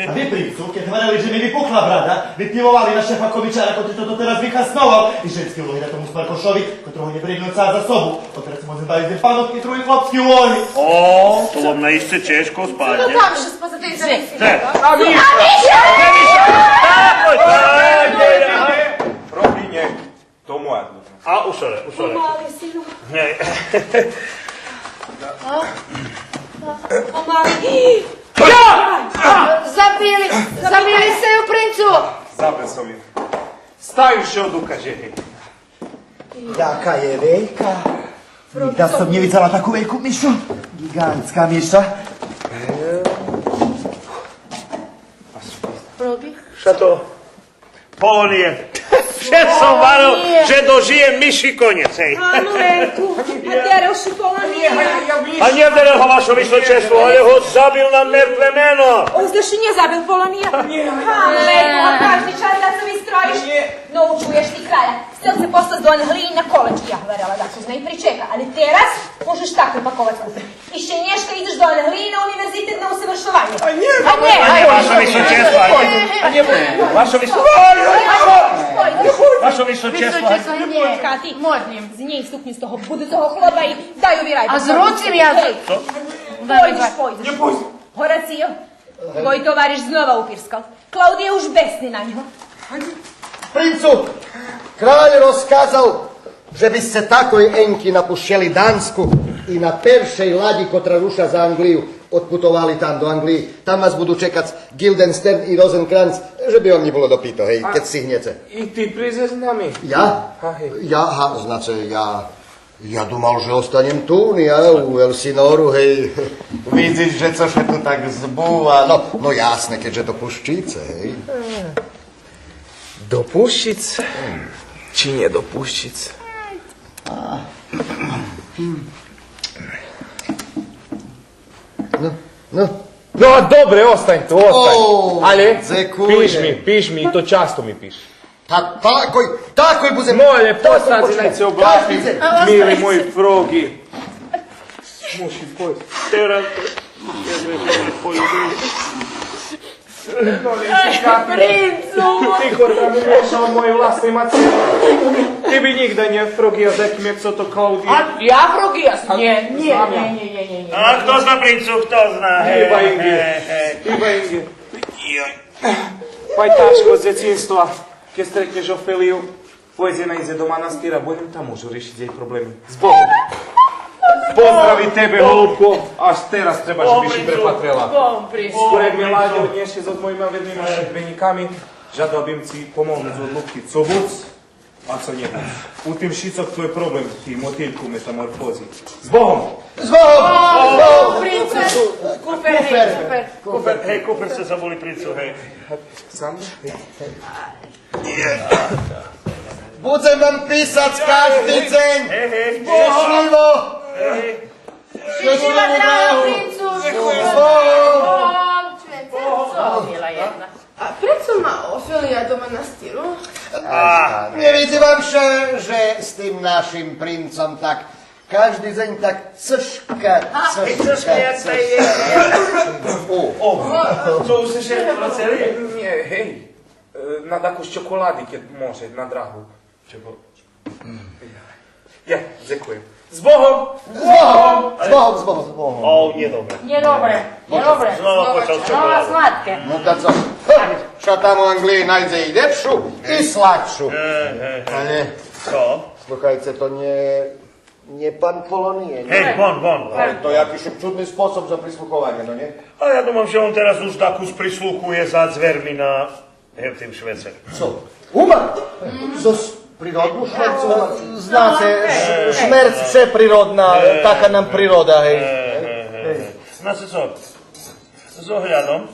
А ви, принцу, кед гварели же ми випухла брада, ви пивовали на шефа комичара, котри тото тераз вихасновал, и женски улоги на тому смаркошови, котрого нє бринуца за собу. Одтераз можем бавиц з ним паночки, други хлопски улоги. О, то вам наисце чежко спаднє. Цо то там ше спозади зависи? А Миша! А Миша! Робинє. Тому ладно. А, у шоре, у шоре. Помали, сину. Нє. Помали. Забили, забили сце ю, принцу! Забил сом ю. Стаю ше одукац, гей. Яка є велька. Нїґда сом нє видзела таку вельку мишу. Ґиґантска миша. Роби. Шо то? Полониє. Ше сом варел же дожиєм миши конєц, гей. Ану, Енку, а тераз ше полониє. А нє тераз го, ваше височество, але го забил на мертве мено. Озда ше нє забил, полониє. Ану, Енку, а кажди час да ше вистроїш. Но, учуєш ти, краля, сцел ше послац до Англиї на коледж, я гварела да ше знай причека, але тераз можеш так упаковац куфер. Ище нєшка идзеш до Англиї на универзитет на усовршованє. А нє, а нє, а нє, ваше височество, а нє, ваше висо-, ваше височество, а нє. Кати, модлїм. Знїй сукню з того будуцого хлопа и дай ю вирай. А зруцим я. Пойдзеш, пойдзеш. Горацио, твой товариш знова упирскал. Клаудия уж бесни на нєго. Принцу, краль розказал же бисце такой Енки напущели Данску и на першей ладї котра руша за Англию одпутовали там до Англиї. Там вас буду чекац Ґилденстерн и Розенкранц, же би вам нє було допито, гей, кед стигнєце. И ти придзеш з нами? Я? Га, гей. Я, га, значи, я Я думал же останєм ту, нє, а, у Елсинору, гей. Видзиш же цо ше ту так збува. Но, но ясне, кед же допущице, гей. Допущиц чи нє допущиц? Но, но. Но, а добре, остань ту, остань. О, дзекуєм. Але пиш ми, пиш ми, и то часто ми пиш. Та такой, такой будзем. Молєм, постац, най ше облаши, мили мой Фроґи. Мушим пойсц. Тераз. Принцу! Ти котрий ми мешал мойо власни мацери. Ти би нїґда нє фрогия за ким, як цо то Клаудия. А я фрогия? Нє, нє, нє. А хто зна, принцу, хто зна? Хиба инґе. Хиба инґе. Пай тяжко з дзецинства, кед стретнєш Офелию, пойдзе найдзе до манастира, бо лєм там можу ришиц єй проблеми. З Богом! Поздрави тебе, голубко, аж тераз треба же би ши препатрела. З Богом, принцу. Скоро як ме Ладьо однєше зоз мойима вернима шибениками, жадал бим ци помогнуц з одлукки, цо буц, а цо нє буц. У тим шицок твой проблем, ти мотильку метаморфози. З Богом! З Богом! О, принце! Куфер, гей, куфер. Куфер, гей, куфер сце забули, принцу, гей. Сам? Будзем вам писац кажди дзень. Гей, гей. Щешлїво! Гей, гей. Щешлїву драгу! Принцу! З Богом! О, чуєце, цо, мила єдна? А прецо ма Офелия до манастиру? А, нє видзи вам ше же з тим нашим принцом так кажди дзень так цешка, цешка, цешка. О, цо уж сце ше врацели? Нє, гей. Е, на дакус чоколади, кед може, на драгу. Чого? Я, дзекуєм. З Богом! З Богом! З Богом, з Богом, з Богом. О, нє добре. Нє добре, нє добре. Знова почав з чоколаду. Знова сладке. Но та цо? Ха, ша там у Анґлиї найдзе и лєпшу, и сладшу. Е, е, е. Але, цо? Слухайце, то нє, нє пан Полония, нє? Гей, вон, вон, вон. Але то якиш чудни способ за прислухованє, но нє? А я думам же он тераз уж дакус прислухує за дзвєрми на Гей, в тим швеце. Цо? Умар? Зоз природну шмерц умар? Знаце, ш-, шмерц вшеприродна, така нам природа, гей. Е, е, е, е. Знаце цо? З оглядом.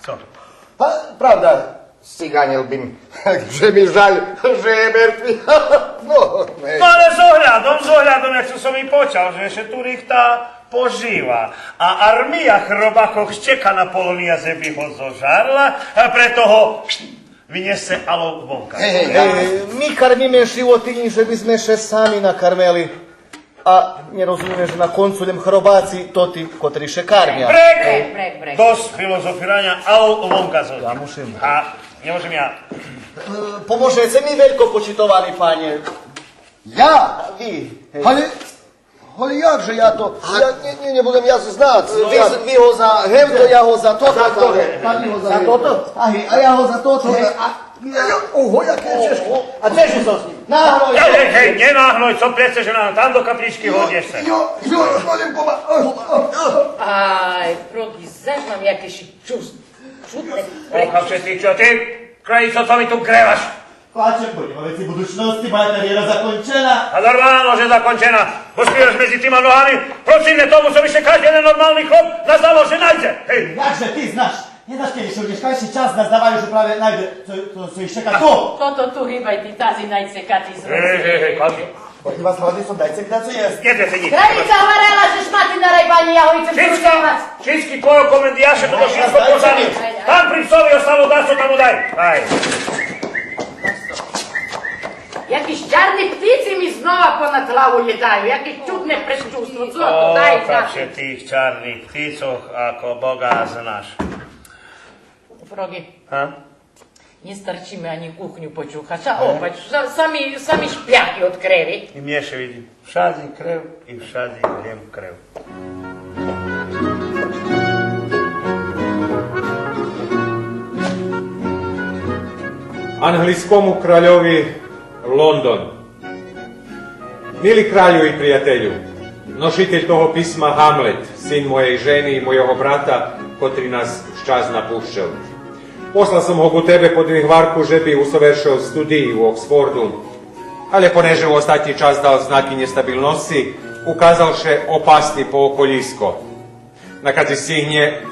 Цо? Па, правда, сциганєл бим, же ми жаль, же є мертви. Но, гей. Но, але з оглядом, з оглядом, як сом и почал, же ше ту рихта пожива. А армия хробакох чека на Полония же би го зожарла, а прето го винєсце ало вонка. Гей, гей, гей. Е, ми кармиме животинї же бизме ше сами накармели. А нє розумиме же на концу лєм хробаци тоти котри ше кармя. Брек! Брек, брек, брек. Досц филозофираня, ало вонка зоз нїх. Я мушим. А, нє можем я. Е, поможеце ми, велько почитовани пане. Я? Ви. Гей. Але Але як же я то? Я, нє, нє, нє будем я знац. Ви, ви го за гевто, я го за тото. За тото. Та ви го за тото. А, а я го за тото. Ого, яке чежко. А цо ше зоз нїм? Нагнойте. Гей, гей, гей, нє нагнойте, цо прецо же нам там до каплїчки годиш ше. Йо, йо, йо, молим пома-, о, о, о. Ай, фроґи, заш мам якеши чуз-, чудне. Ох, а вше ти чо, ти, край, цо ми ту греваш? Плачем, бо нєма вецей будучносци, моя кариєра закончена. А нормално же закончена, бо шпираш медзи тима ногами, прочивне тому цо би ше кажди єден нормални хлоп на завод же найдзе. Гей. Як же ти знаш? Нє знаш, кед ше у нєшкайши час наздаваю же праве найде цо, цо, цо ище кад ту. Тото ту гибай ти, тази найцекати зроз. Гей, гей, гей, кад. Похиба слади сом, дайце кда цо єсц. Нє, нє, нє. Кралїца гварела же шмати на райбанї, я го идзем зручовац. Шицки твойо комендияше, тото шицко позабив. Там принцови остало дацо, там му дай. Ай. Якиш чарни птици ми знова понад главу лєтаю, яке чудне предчувство, цо то, дай знати. О, та вше тих чарних птицох, ако Бога знаш. Фроґи. А? Нє старчиме анї кухню почухац. А, опач, са-, сами, сами шпяки од креви. И мнє ше видзи. Вшадзи крев и вшадзи лєм крев. Анґлийскому кральови Лондон. Мили кралю и приятелю, ношитель того писма Гамлет, син моєй жени и мойого брата, котри нас вчас напущел. Послал сом го ку тебе по двигварку же би усовершел студиї у Оксфорду, але понеже у остатнї час дал знаки нєстабилносци, указал ше опасни по околїско. Накадзи сцигнє,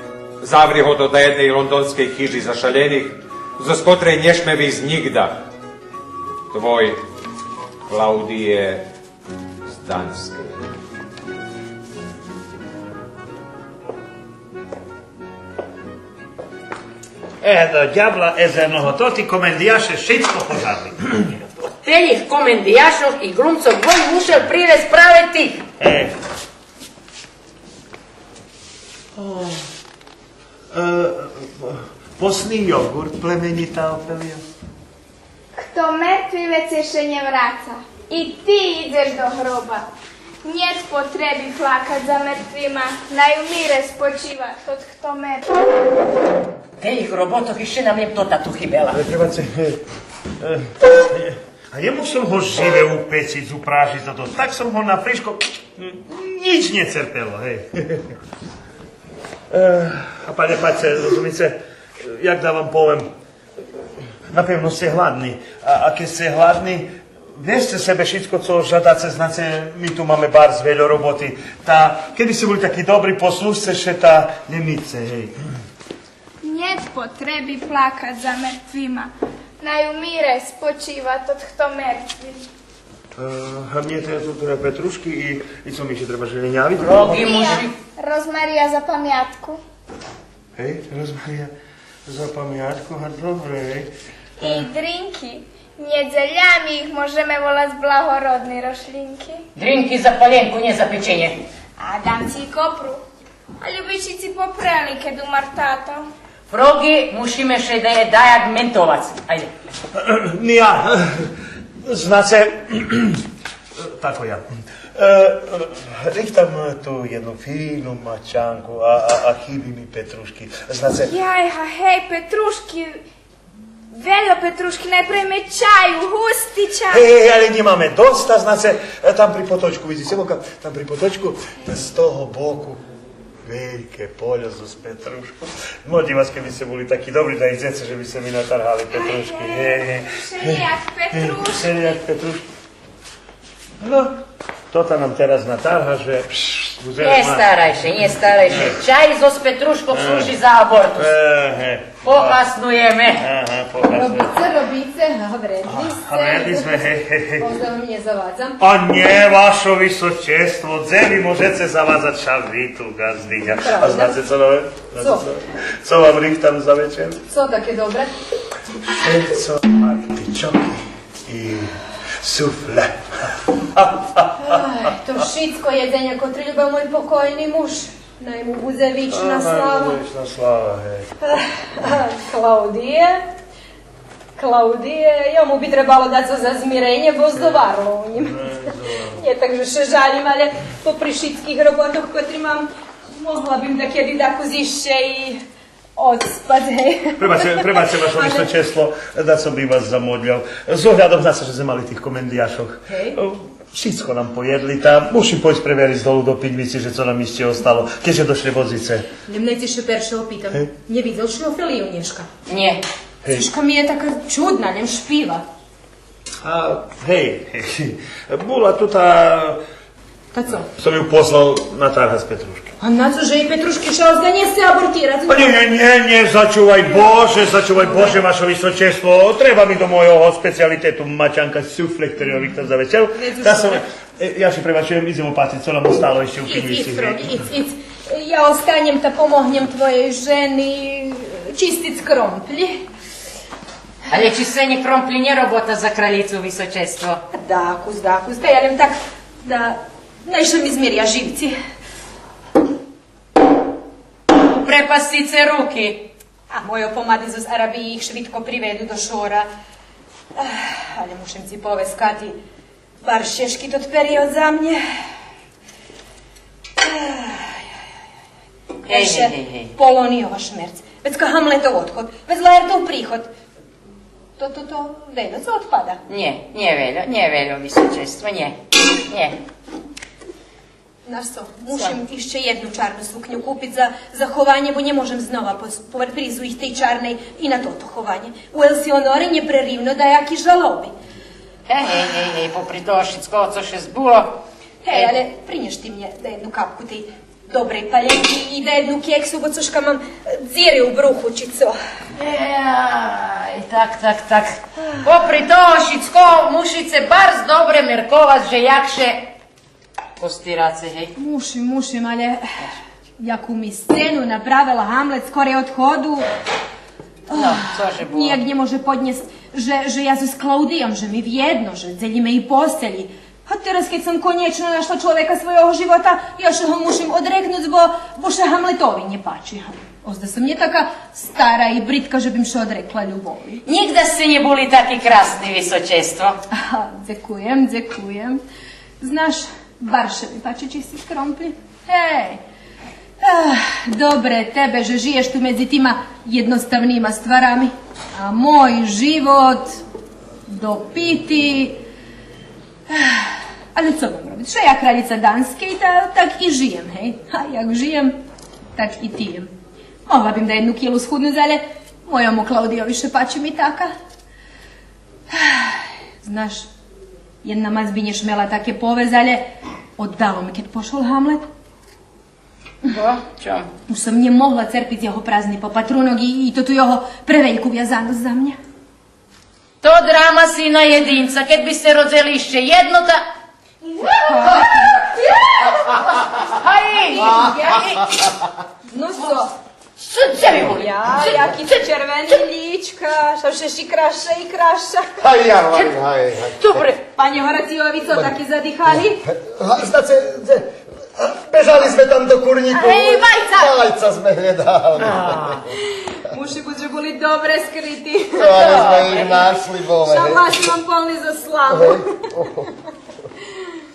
заври го до даєдней лондонскей хижи за шалених, зоз котрей нє шме висц нїґда. Твой Клаудиє з Даньскей. Е, до дявола езерного, тоти комендияше шицко пожарли. Телїх комендияшох и ґлумцох вон мушел привесц праве тих. Е. О, е, посни йоґурт, племенита Офелио. Хто мертви вецей ше нє враца. И ти идзеш до гроба. Нєт потреби плакац за мертвима, най у мире спочива тот хто мертви. Телїх роботох ище нам лєм тота ту хибела. Е, пребачце, е, е, е, а нє мог сом го живе упециц, упражиц за то. Так сом го на фришко, нїч нє церпело, гей. Е, а пане паце, розумице, як да вам повем, напевно сце гладни. А, а кед сце гладни, везце себе шицко цо жадаце, знаце, ми ту маме барз вельо роботи. Та кед би сце були таки добри, послужце ше та нє мицце, гей. Нєт потреби плакац за мертвима. Най у мире спочива тот хто мертви. Е, а мнє треба ту, треба петрушки и, и цо ми ище треба, желєнявиц? Фроґи муши. Розмария за памятку. Гей, розмария за памятку, га, добре, гей. И дринки. Нєдзелями их можеме волац благородни рошлїнки. Дринки за паленку, нє за печенє. А дам ци и копру. А любичи ци попрели, кед умар тато. Фроґи, мушиме ше даяк ментовац. Айде. Нє, знаце, тако я. Е, рихтам ту єдну фину мачанку, а, а, а хиби ми петрушки. Знаце... Яй, га, гей, петрушки. Вельо петрушки, най правиме чаю, густи чай. Гей, гей, але нємаме доста, знаце, там при поточку, видзице, там при поточку, з того боку, вельке польо зоз петрушку. Молим вас, кед би сце були таки добри, да идзеце же би сце ми натаргали петрушки. Гей, гей. Шелїяк петрушки. Шелїяк петрушки. Но, тота нам тераз натарга же... Нє старай ше, нє старай ше. Чай зоз петрушкох служи за абортус. Е, гей. Похаснуєме. Ага, похаснуєме. Робице, робице, а вредни сце. А вредни зме, гей, гей, гей. Озда вам нє завадзам. А нє, ваше височество, дзе ви можеце завадзац, ша ви ту ґаздиня. Правда. А знаце цо нове? Цо? Цо вам рихтам за вечер? Цо таке добре? Шельцо, артичоки и суфле. Ай, то шицко єдзеня котре любел мой покойни муж. Най му будзе вична слава. Вична слава, гей. Клаудиє, Клаудиє, йому би требало дацо за змиренє, бо здоварло у нїм. Нє так же ше жалїм, але попри шицких роботох котри мам, могла бим дакеди дакус ище и одспац, гей. Пребачце, пребачце, ваше височество, дацо би вас замодляв. З оглядом на то же зме мали тих комендияшох. Гей. Шицко нам поєдли, та мушим пойсц превериц долу до пидмици же цо нам ище остало, кед же дошли возице. Лєм най ци ше перше опитам. Гей. Нє видзел ши Офелию нєшка? Нє. Гей. Цошка ми є така чудна, лєм шпива. А, гей, гей. Була тута... Та цо? Сом ю послал натаргац петрушки. А на цо же єй петрушки, ше озда нє сце абортирац? А нє, нє, нє, нє, зачувай Боже, зачувай Боже, ваше височество. Треба ми до мойого специялитету мачанка суфле, хтори я рихтам за вечеру. Та сом, е, я ше пребачуєм, идзем опатриц цо нам остало ище у пидмици. Идз, идз, Фроґи, идз, идз. Я останєм та помогнєм твоєй жени чистиц кромплї. Але чистенє кромплї нє робота за кралїцу, височество. Дакус, дакус, та я лєм так, да, най ше ми змиря живци. Препасцице руки. А мойо помади зоз Арабиї их швидко приведу до шора. Ах, але мушим ци повесц, Кати, барз чежки тот период за мнє. Гей, гей, гей, гей. Полонийова шмерц. Вецка Гамлетов одход. Вец Лаертов приход. То, то, то вельо цо одпада? Нє, нє вельо, нє вельо, височество, нє. Нє. Знаш цо, мушим ище єдну чарну сукню купиц за, за хованє, бо нє можем знова пос-, по-, присц у тей чарней и на тото хованє. У Елсионори нєпреривно даяки жалоби. Гей, гей, гей, гей, попри того шицкого цо ше збуло. Гей, але принєш ти мнє даєдну капку тей добрей паленки и даєдну кексу, бо цошка мам, е, дзири у бруху, чи цо. Ей, так, так, так. Попри того шицкого мушице барз добре мерковац же як ше постираце, гей. Мушим, мушим, але яку ми сцену направел Гамлет скорей одходу. Но, цо же було? Нїяк нє може поднєсц же, же я зоз Клаудийом, же ми вєдно, же дзелїме и посцелї. А тераз, кед сом конєчно нашла чловека свойого живота, я ше го мушим одрекнуц, бо, бо ше Гамлетови нє пачи. Озда сом нє така стара и бридка же бим ше одрекла любови. Нїґда сце нє були таки красни, височество. Ага, дзекуєм, дзекуєм. Знаш, барше ми пачи чистиц кромплї. Гей! Ах, добре тебе же жиєш ту медзи тима єдноставнима стварами. А мой живот допити. Ах, але цо мам робиц? Ше я кралїца Данскей, та, так и жиєм, гей. А як жиєм, так и тиєм. Могла бим да єдну килу схуднуц, але мойому Клаудийови ше пачи ми така. Ах, знаш, єдна мац би нє шмела таке повесц, але оддало ме кед пошол Гамлет. Бо, чом? Уж сом нє могла церпиц його празни попатрунок и, и тоту його превельку вязаносц за мене. То драма сина єдинца, кед би сце родзели ище єдно, та... Гей! Но цо? Цо, цо ви були? Я, цо, яки цо, червени цо? Лїчка, ше вше и красша и красша. Гай, я, гай, гай, гай. Добре. Пане Горацийо, ви цо таки задихали? Га, знаце, дзе, бежали зме там до курнїку. Гей, вайца! Вайца зме глєдали. А. Муши буц же були добре скрити. Але зме их нашли, бо... Ша власти мам полни заславу. Гей, о.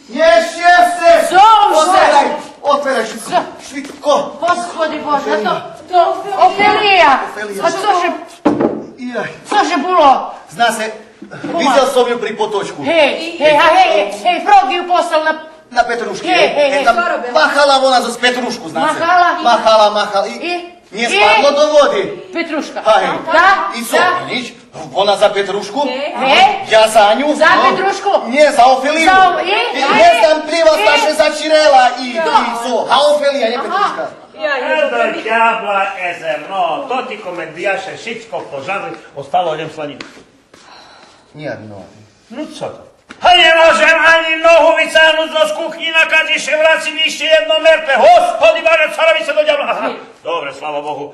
Є щестя! Зоз! Отверай, отверай швидко, швидко. Господи Боже, то, то Офелия! Офелия. А цо же, цо же було? Зна ше, видзел сом ю при поточку. Гей, гей, а гей, гей, гей, Фрог ю послал на... На петрушки. Гей, гей, гей. Там махала вона зоз петрушку, зна ше. Махала? Махала, махала. И? Нє спадло до води. Петрушка. Гей. Да? И цо? Да. Нїч. Вона за петрушку? Гей. Я за ню? За петрушку? Нє, за Офелию. За Оф-, и? И нє знам, плїва ше зачирела и, и цо. А Офелия, нє петрушка. Я, я, добре. До дявла е зерно, тоти комедияше шицко пожарли, остало лєм сланїнка. Нє, но. Но цо то? Гей, нє можем анї ногу вицагнуц зоз кухнї, накадзи ше врацим ище єдно мерпе. Господи Боже, цо робице, до дявла? Ага. Добре, слава Богу.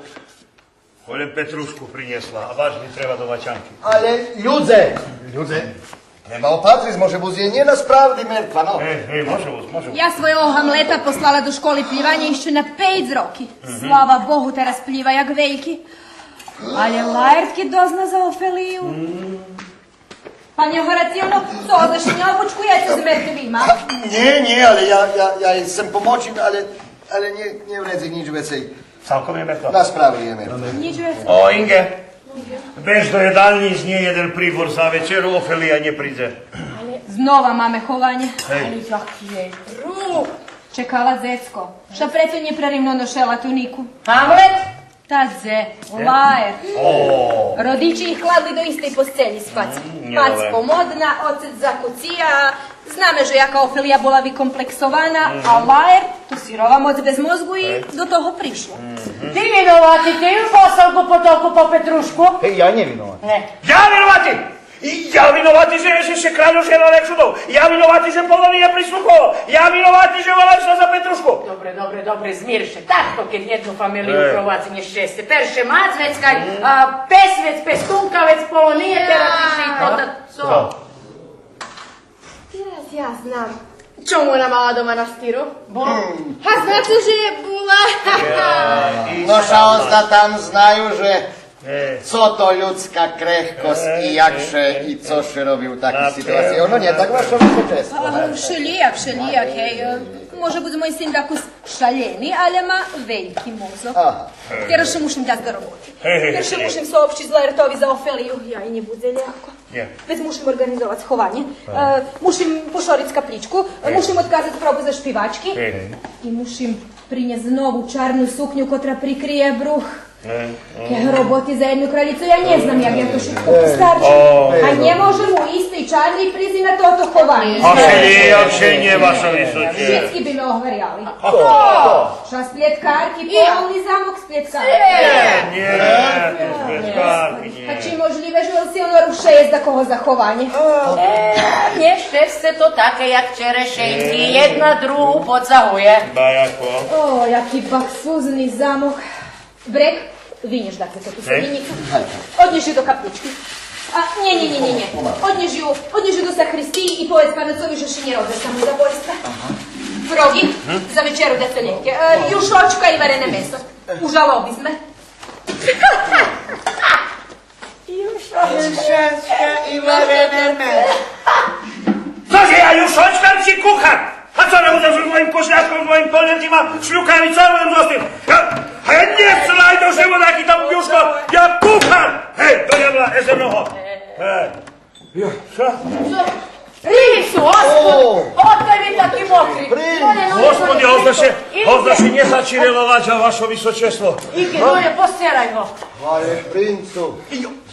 Олєм петрушку принєсла, а барж ми треба до вачанки. Але людзе, людзе, треба опатриц, може буц є нє насправди мертва, но. Гей, гей, може буц, може буц. Я свойого Гамлета послала до школи плїваня ище на пейц роки. Слава Богу, тераз плїва як вельки. Але Лаерт кед дозна за Офелию. Пане Горацийо, но цо, заш нє обучкуєце з мертвима? Нє, нє, але я, я, я єй сцем помоц, але, але нє, нє вредзи нїч вецей. Цалком є мертва. Насправди є мертва. Нїч вецей. О, Инґе, беж до єдалнї, знє єден прибор за вечеру, Офелия нє придзе. Знова маме хованє. Гей. Але яки є друг? Чекала дзецко. Ша прецо нє преримно ношела тунику. Гамлет? Та дзе, Лаерт. О. Родичи их кладли до истей посцелї спац. М, нє, мац помодна, оцец закуция. Знаме же яка Офелия була викомплексована, а Лаерт то сирова моц без мозґу и до того пришла. Ти виновати, ти ю послал ку потоку по петрушку? Гей, я нє виновати. Нє. Я виновати! Я виновати же, же ше краль оженел як ше оженел. Я виновати же Полонея прислуховал. Я виновати же вона ишла за петрушку. Добре, добре, добре, змир ше. Так то кед єдну фамелию провадзи нєщесце. Перше мац, вецка, а, пес, вец пестунка, вец Полонея, тераз ище и то, та цо? Тераз я знам чом вона мала до манастиру. Була. Га, знаце же була. Но ша озда там знаю же Е. Цо то людска крехкосц и як ше и цо ше роби у таких ситуациях? Оно нє так, ваше височество. А, вшелїяк, вшелїяк, гей. Може буц мой син дакус шалєни, але ма вельки мозок. Ага. Тераз ше мушим дац до роботи. Гей, гей, гей. Тераз ше мушим сообщиц Лаертови за Офелию. Я, и нє будзе лєгко. Нє. Вец мушим орґанизовац хованє. Е, мушим пошориц каплїчку, мушим одказац пробу за шпивачки. Гей. И мушим принєсц нову чарну сукню котра прикриє брух. Е, е. Кельо роботи за єдну кралїцу, я нє знам як я то шицко постарчим. О. А нє можем у истей чарней присц и на тото хованє. А вше нє, а вше нє, ваше височество. Шицки би ме огваряли. Хто? Хто? Ша сплєткарки, полни замок сплєткарки. Нє, нє, сплєткарки нє. А чи можлїве же силно рушеє з такого захованє? Е, нєщесце то таке, як черешенки, єдна другу подзагує. Ба яко? О, яки баксузни замок. Брек, винєш дакус тоту сукнїцу. Однєш ю до каплїчки. А, нє, нє, нє, нє, нє. Однєш ю, однєш ю до сакристиї и поведз паноцови же ши нє робел самозабойства. Роґи, за вечеру да ше лєкє. Е, юшочка и варене месо. Ужало би зме. Юшочка и варене месо. Цо же я, юшочкар чи кухар? А цо не будзеш з моїм кошлятком, з моїм понятима, шлюкави, цо будзем з тим? Я, а я нє слай до живота, яки там юшко, я кухар! Гей, до дявола езерного! Гей. Я, што? Принцу, Господи, одкаль ви таки мокри? Принц! Господи, озда ше, озда ше нє зачирела ладжа, ваше височество? Иди долє, посцерай го. Гварим принцу,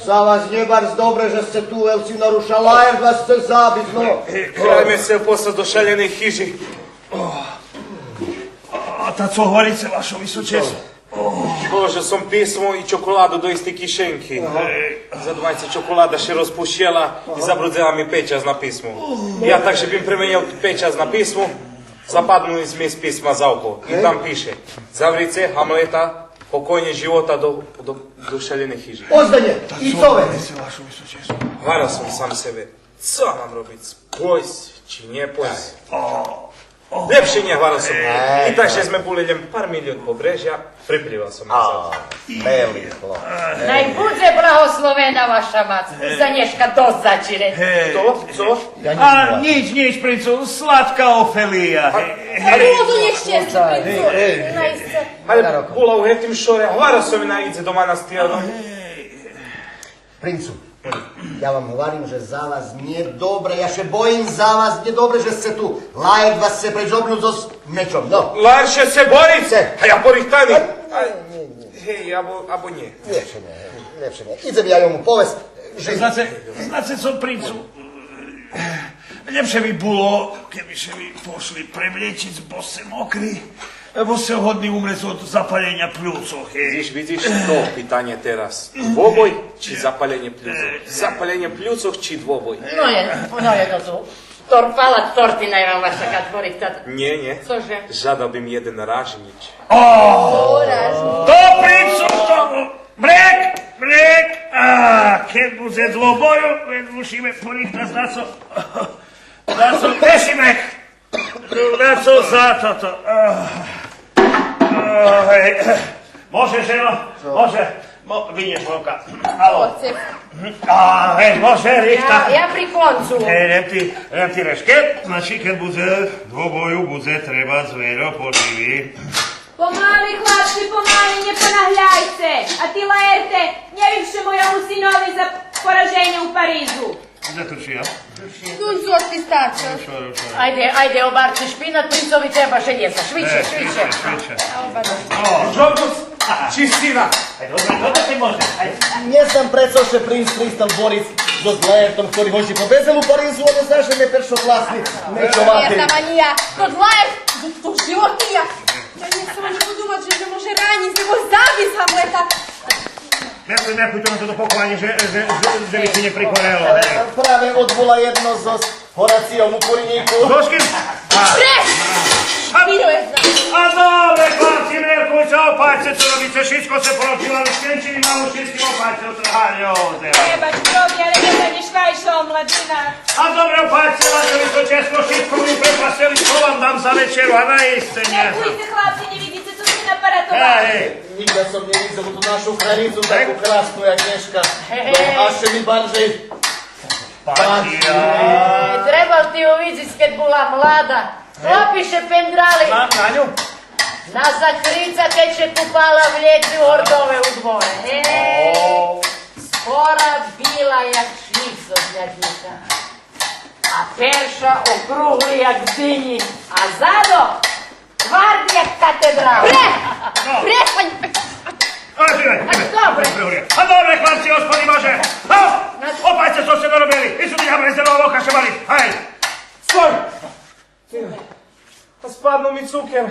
за вас нє барз добре же сце ту, лєм ци наруша лаєр, вас сце забиц, но. Грайме ше после до шаленей хижи. А та цо гварице, ваше височество? Положел сом писмо и чоколаду до истей кишенки. Задумайце, чоколада ше розпущела и забрудзела ми печац на писму. Я так же бим пременєл печац на писму, западнул ми змис писма за око. И там пише: за врице Гамлета, покойнє живота до, до, до шаленей хижи. Озда нє, и цо вец? Гварел сом сам себе: цо мам робиц, пойсц чи нє пойсц? Лєпше нє, гварел сом. И так же зме були лєм пар милї од Побрежя, приплївал сом назад. Мели хлоп. Най будзе благословена ваша мац, за нєшка досц зачире. Хто? Цо? А, нїч, нїч, принцу, сладка Офелия. Буду нєщесна, принцу. Наисце. Але була у гетим шоре, гварел сом и най идзе до манастира. Принцу, я вам гварим же за вас нє добре, я ше боїм за вас, нє добре же сце ту. Лаєр вас сце пречобнул зоз мечом, но. Лаєр ше сце бориц, а я порихтани. Гей, або, або нє. Лєпше нє, гей, лєпше нє. Идзем, я йому повесц, же... Знаце, знаце цо, принцу? Лєпше би було кед би ше ви пошли преблєчиц, бо сце мокри. Бо сце годни умрец од запаленя плюцох, е. Видзиш, видзиш, то питанє тераз. Двобой чи запаленє плюцох? Запаленє плюцох чи двобой? Но є, но є то ту. Тор-, палац тортина вам ваша кат порихтат. Нє, нє. Цо же? Жадал бим єден ражнїч. О! О, ражнїч. Добри, цо то? Брек, брек. А, кед будзе двобой, вец мушиме порихтац дацо. Дацо, де ши брек? Дацо за тото. А, а, гей. Може, жено? Може. Мо-, винєш, Вовка. Ало. Оце. А, гей, може, рихта. Я, я при концу. Е, лєм ти, лєм ти речке, значи, кед будзе двобою, будзе требац вельо поживи. Помали, хлапци, помали, нє понагляйце. А ти, Лаерте, нє вивше мойому синови за пораженє у Паризу. Де Турчия? Ту зоз ти, старцо. Шоре, шоре. Айде, айде, обарци шпинат, принцови треба желєза. Швидше, швидше. Е, швидше, швидше. О, жовтус, чистина. Айде, добре, добре ти може. Айде. Нє знам прецо ше принц пристал бориц зоз Лаертом, хтори гончи по безелу Паризу, он є страшно нєпершокласни мечователь. Нє знам анї я. Тот Лаерт, то, то животиня. Я нє сом ани подумац же, же може ранїц, же може забисц Гамлета. Меркуй, меркуй то на тото похованє, же, же, же, же би ци нє прихорело, гей. Праве одвола єдно зоз Горациом у курнїку. Зоз ким? А. Преш! А, а добре, хлапци, меркуйце, опатьце, цо робице, шицко сце порохтили, але шкенчи и малушицки, опатьце, отрагали, о, де. Пребач, Роґи, але то нє шкайшо, младина. А добре, опатьце, ваше височество, шицко ми препастели, цо вам дам за вечеру, а наїсц ше нє знам. Меркуйце, хлапци, нє видзице цо сце напаратовали? Гей, гей. Нїґда сом нє видзел ту нашу кралїцу таку красну, як нєшка. Гей, гей. Но, а ще ми баржей пачи. Е, требал ти ю видзиц кед була млада. Хлопи ше пендрали. На, на ню? На закрица кед ше купала в лєту у гордове у дворе. Е, о, скора била як шлїф зоз ляднїка. А перша округли як динї, а задо тварди як катедрала. Пре-, престань! А, чекай, чекай. А добре. А добре, хлапци, господи Боже! А! Опатьце, цо сце наробели! И сюди, я без зелого вока ше мали! Гей! Стой! А спаднул ми цукер.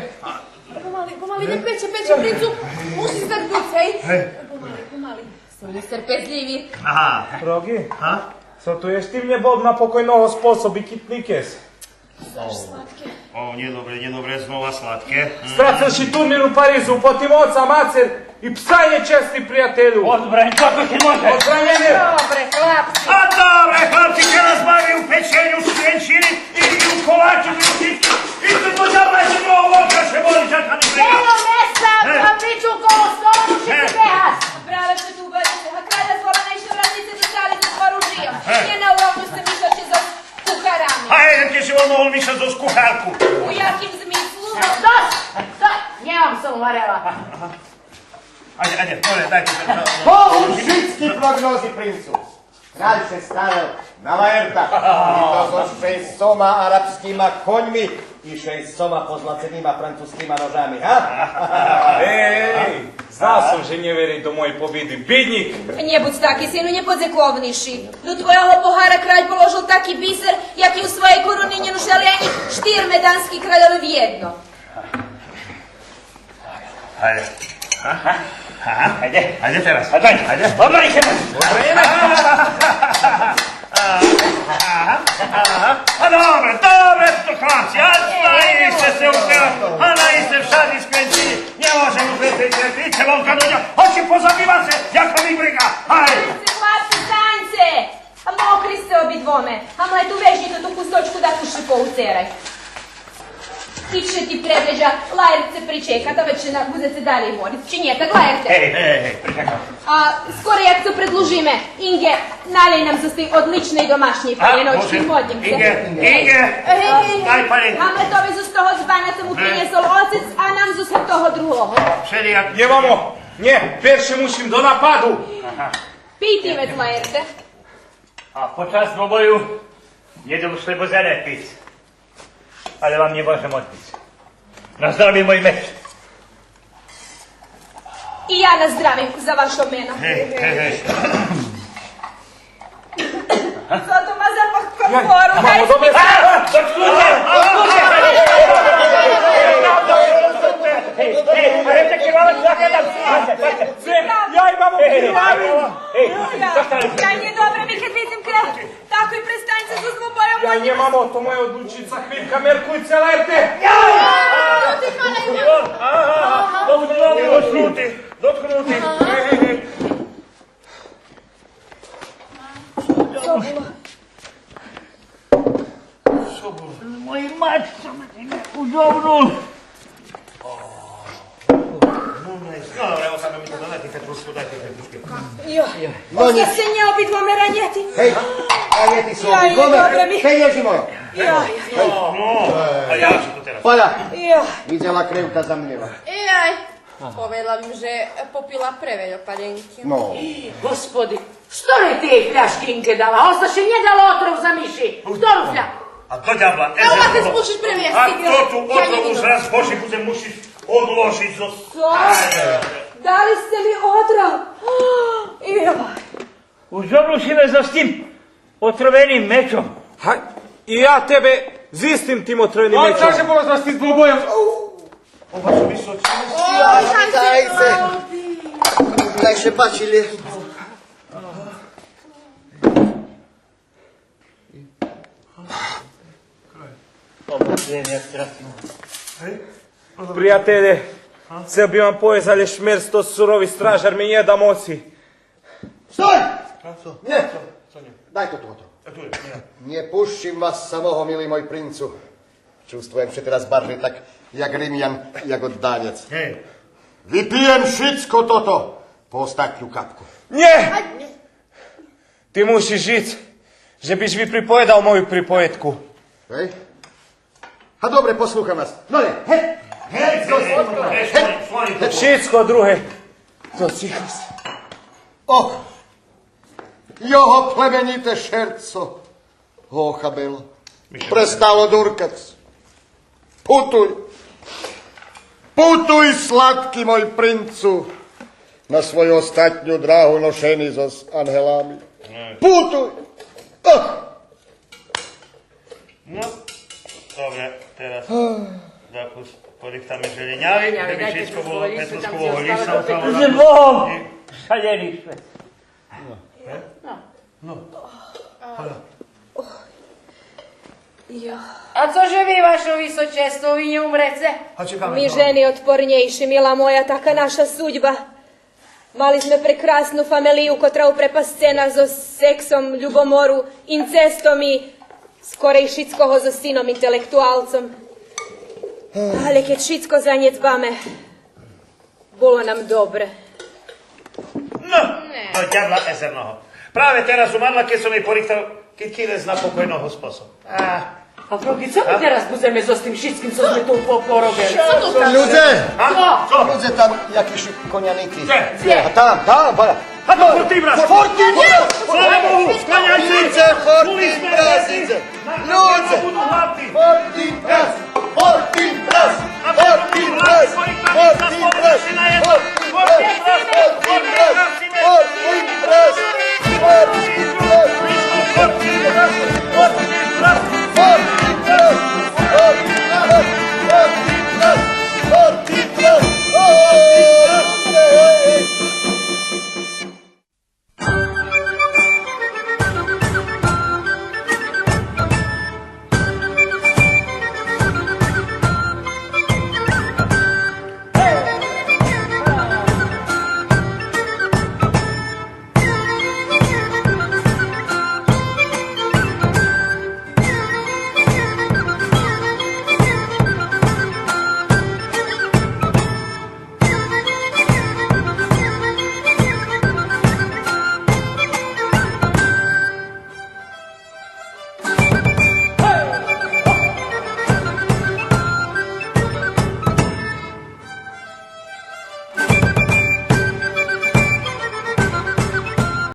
Помали, помали, нє пече, пече, принцу. Мушиц так буц, гей? Гей. Помали, помали. Будзем терпезлїви. Ага. Роґи? А? Цо ту єш ти мнє, боб, на покойного способ и китникес? Баш сладке. О, нє добре, нє добре, знова сладке. Страцил ши турмир у Паризу, потим оца, мацер и пса нєчесни, приятелю. Одбранєнє, како ши може? Одбранєнє. Добре, хлапци. А добре, хлапци, тераз маме у печеню, у свинчини и, и у колачу, и у шицким. И то, то дявла, ши мого вовка ше боли, чакам. Дело места, е, Павличу, коло столу ши, е, ту бегаш. Праве ше ту бегаш, а краля злобана ище вратице до сали зоз оружийом. Е. Нє на уровню сце мишац зоз кухарами. А гевен, кед ши он могол мишац зоз кухарку? У яким змислу? Досц! Досц! Нє вам сом гварела. Айде, айде, добре, дайте. Богу шицки прогнози, принцу. Краль ше старел на Лаерта. И то зоз шейсцома арапскима коньми и шейсцома позлаценима французкима ножами, га? Ей, знал сом же нє вериш до моєй побиди, биднїк! Нє будз таки, сину, нєподзековни ши. До твойого погара краль положел таки бисер, яки у своєй коруни нє ношели анї штир медански кральови вєдно. Айде. Ага. Айде. Айде тераз. Айде. Айде. Обрай ше! Ага. Ага. А добре, добре, то хлапци, а наисце сце успели, а наисце вшади сквенцили, нє можем уж вецей терпиц, вонка дойдзе, очи позабиваце, яка ми брига. Айде. Станьце, хлапци, станьце! А мокри сце обидвоме. Ама лєм ту вежнїте ту хусточку да ту ше поуцерай. Идз ше ти превлєдз, Лаерт ше причека, та вец ше на-, будзеце далєй мориц. Чи нє так, Лаерте? Гей, гей, гей, причекам. А скорей як то предлужиме, Инґе, налєй нам зоз тей одличней домашнєй палєночки, модлїм ше. Инґе, Инґе, дай палєнку. Гамлетови зоз того дзбана цо му принєсол оцец, а нам зоз того другого. Нє, мамо, нє, перше мушим до нападу. Ага. Пий ти вец, Лаерте. А под час двобою нє дам шлєбозелє пиц. Але вам нє можем одбиц. На здравє мой меч. И я на здравє за вашо мено. Гей, гей, гей. Цо то ма запах конфору? Мамо, добре. Гей, гей, гей, гей, гей, гей. Цо? Я и мамо, гей, гей, гей. Ей, я, я нє добре ми кед видзим кре-, Тако и престаньце зоз двобойом. Я нє, мамо, то моя одлучница, хвилька, меркуйце, Лаерте. Доткнути, доткнути. Цо було? Цо було? Мой мачко ме удобнул. Но, но, но, но, дайте Петрушку, дайте Петрушку. Йо. Но, нїч. Сце нє обидвоме ранєти? Гей, ранєти су обидвоме. Йо, йо, добре ми. Гей, Єжимо. Йо, йо, йо. Но, но. А як же то тераз? Паля. Йо. Видзела крев та замлєла. Йой. Поведла им же попила превельо палєнки. Но. Господи, Сторей ти єй фляшки Инґе дала, оста ше нє дала отров замиши. Хтору фляку? А то дявла, а ту мушиш превесц. А то ту отров уж раз Боже будзе мушиц одложиц зоз... Цо? Дали сце ми отров? Йой. Уж обрушиме зоз тим отровеним мечом. Га, и я тебе з истим тим отровеним мечом. О, чаже, бо вас з тим двобойом. О, вашо височиносц. Дай ше пачи лєк. Приятелє, цел би вам повесц, але шмерц тот сурови стражар ми нє да моци. Стой! Нє! Дай то тото. Нє пущим вас самого, мили мой принцу. Чувствуєм ше тераз баржей так як Римян, як одданєц. Випиєм шицко тото по остатню капку. Нє! Ти мушиш жиц, же биш ви приповедал мою приповедку. Гей? А добре, послухам вас. Но, нє, гет! Гет! Шицко друге, зоз тихосци. Ох, його племенїте шерцо го охабело. Престало дуркац. Путуй. Путуй, сладки мой принцу, на свою остатню драгу ношени зоз ангелами. Путуй. Ох! Но, добре, тераз дакус порихтаме желєняви, же би шицко було Петрушкового листа. З Богом, шалєни швет. Но. Но. А цо же ви, вашо височество, ви нє умреце? Ми жени отпорнєйши, мила моя, така наша судьба. Мали зме прекрасну фамелию, котра упрепасцена зоз сексом, любомору, инцестом и скорей шицкого зоз сином интелектуалцом. Але кед шицко занєдзбаме, було нам добре. Но, до дявла езерного. Праве тераз умарла, кед сом єй порихтал кидкидес на покойного способ. А. А, Фроґи, цо ми тераз будземе зоз тим шицким, цо зме ту по-, поробели? Людзе! А? Цо? Людзе, там якиши коняники. Дзе? Дзе? А там, там, ба-, А то Фортинбрас! Фортинбрас! Слава Богу, кланяйце! Людзе, Фортинбрас идзе! Людзе! Фортинбрас!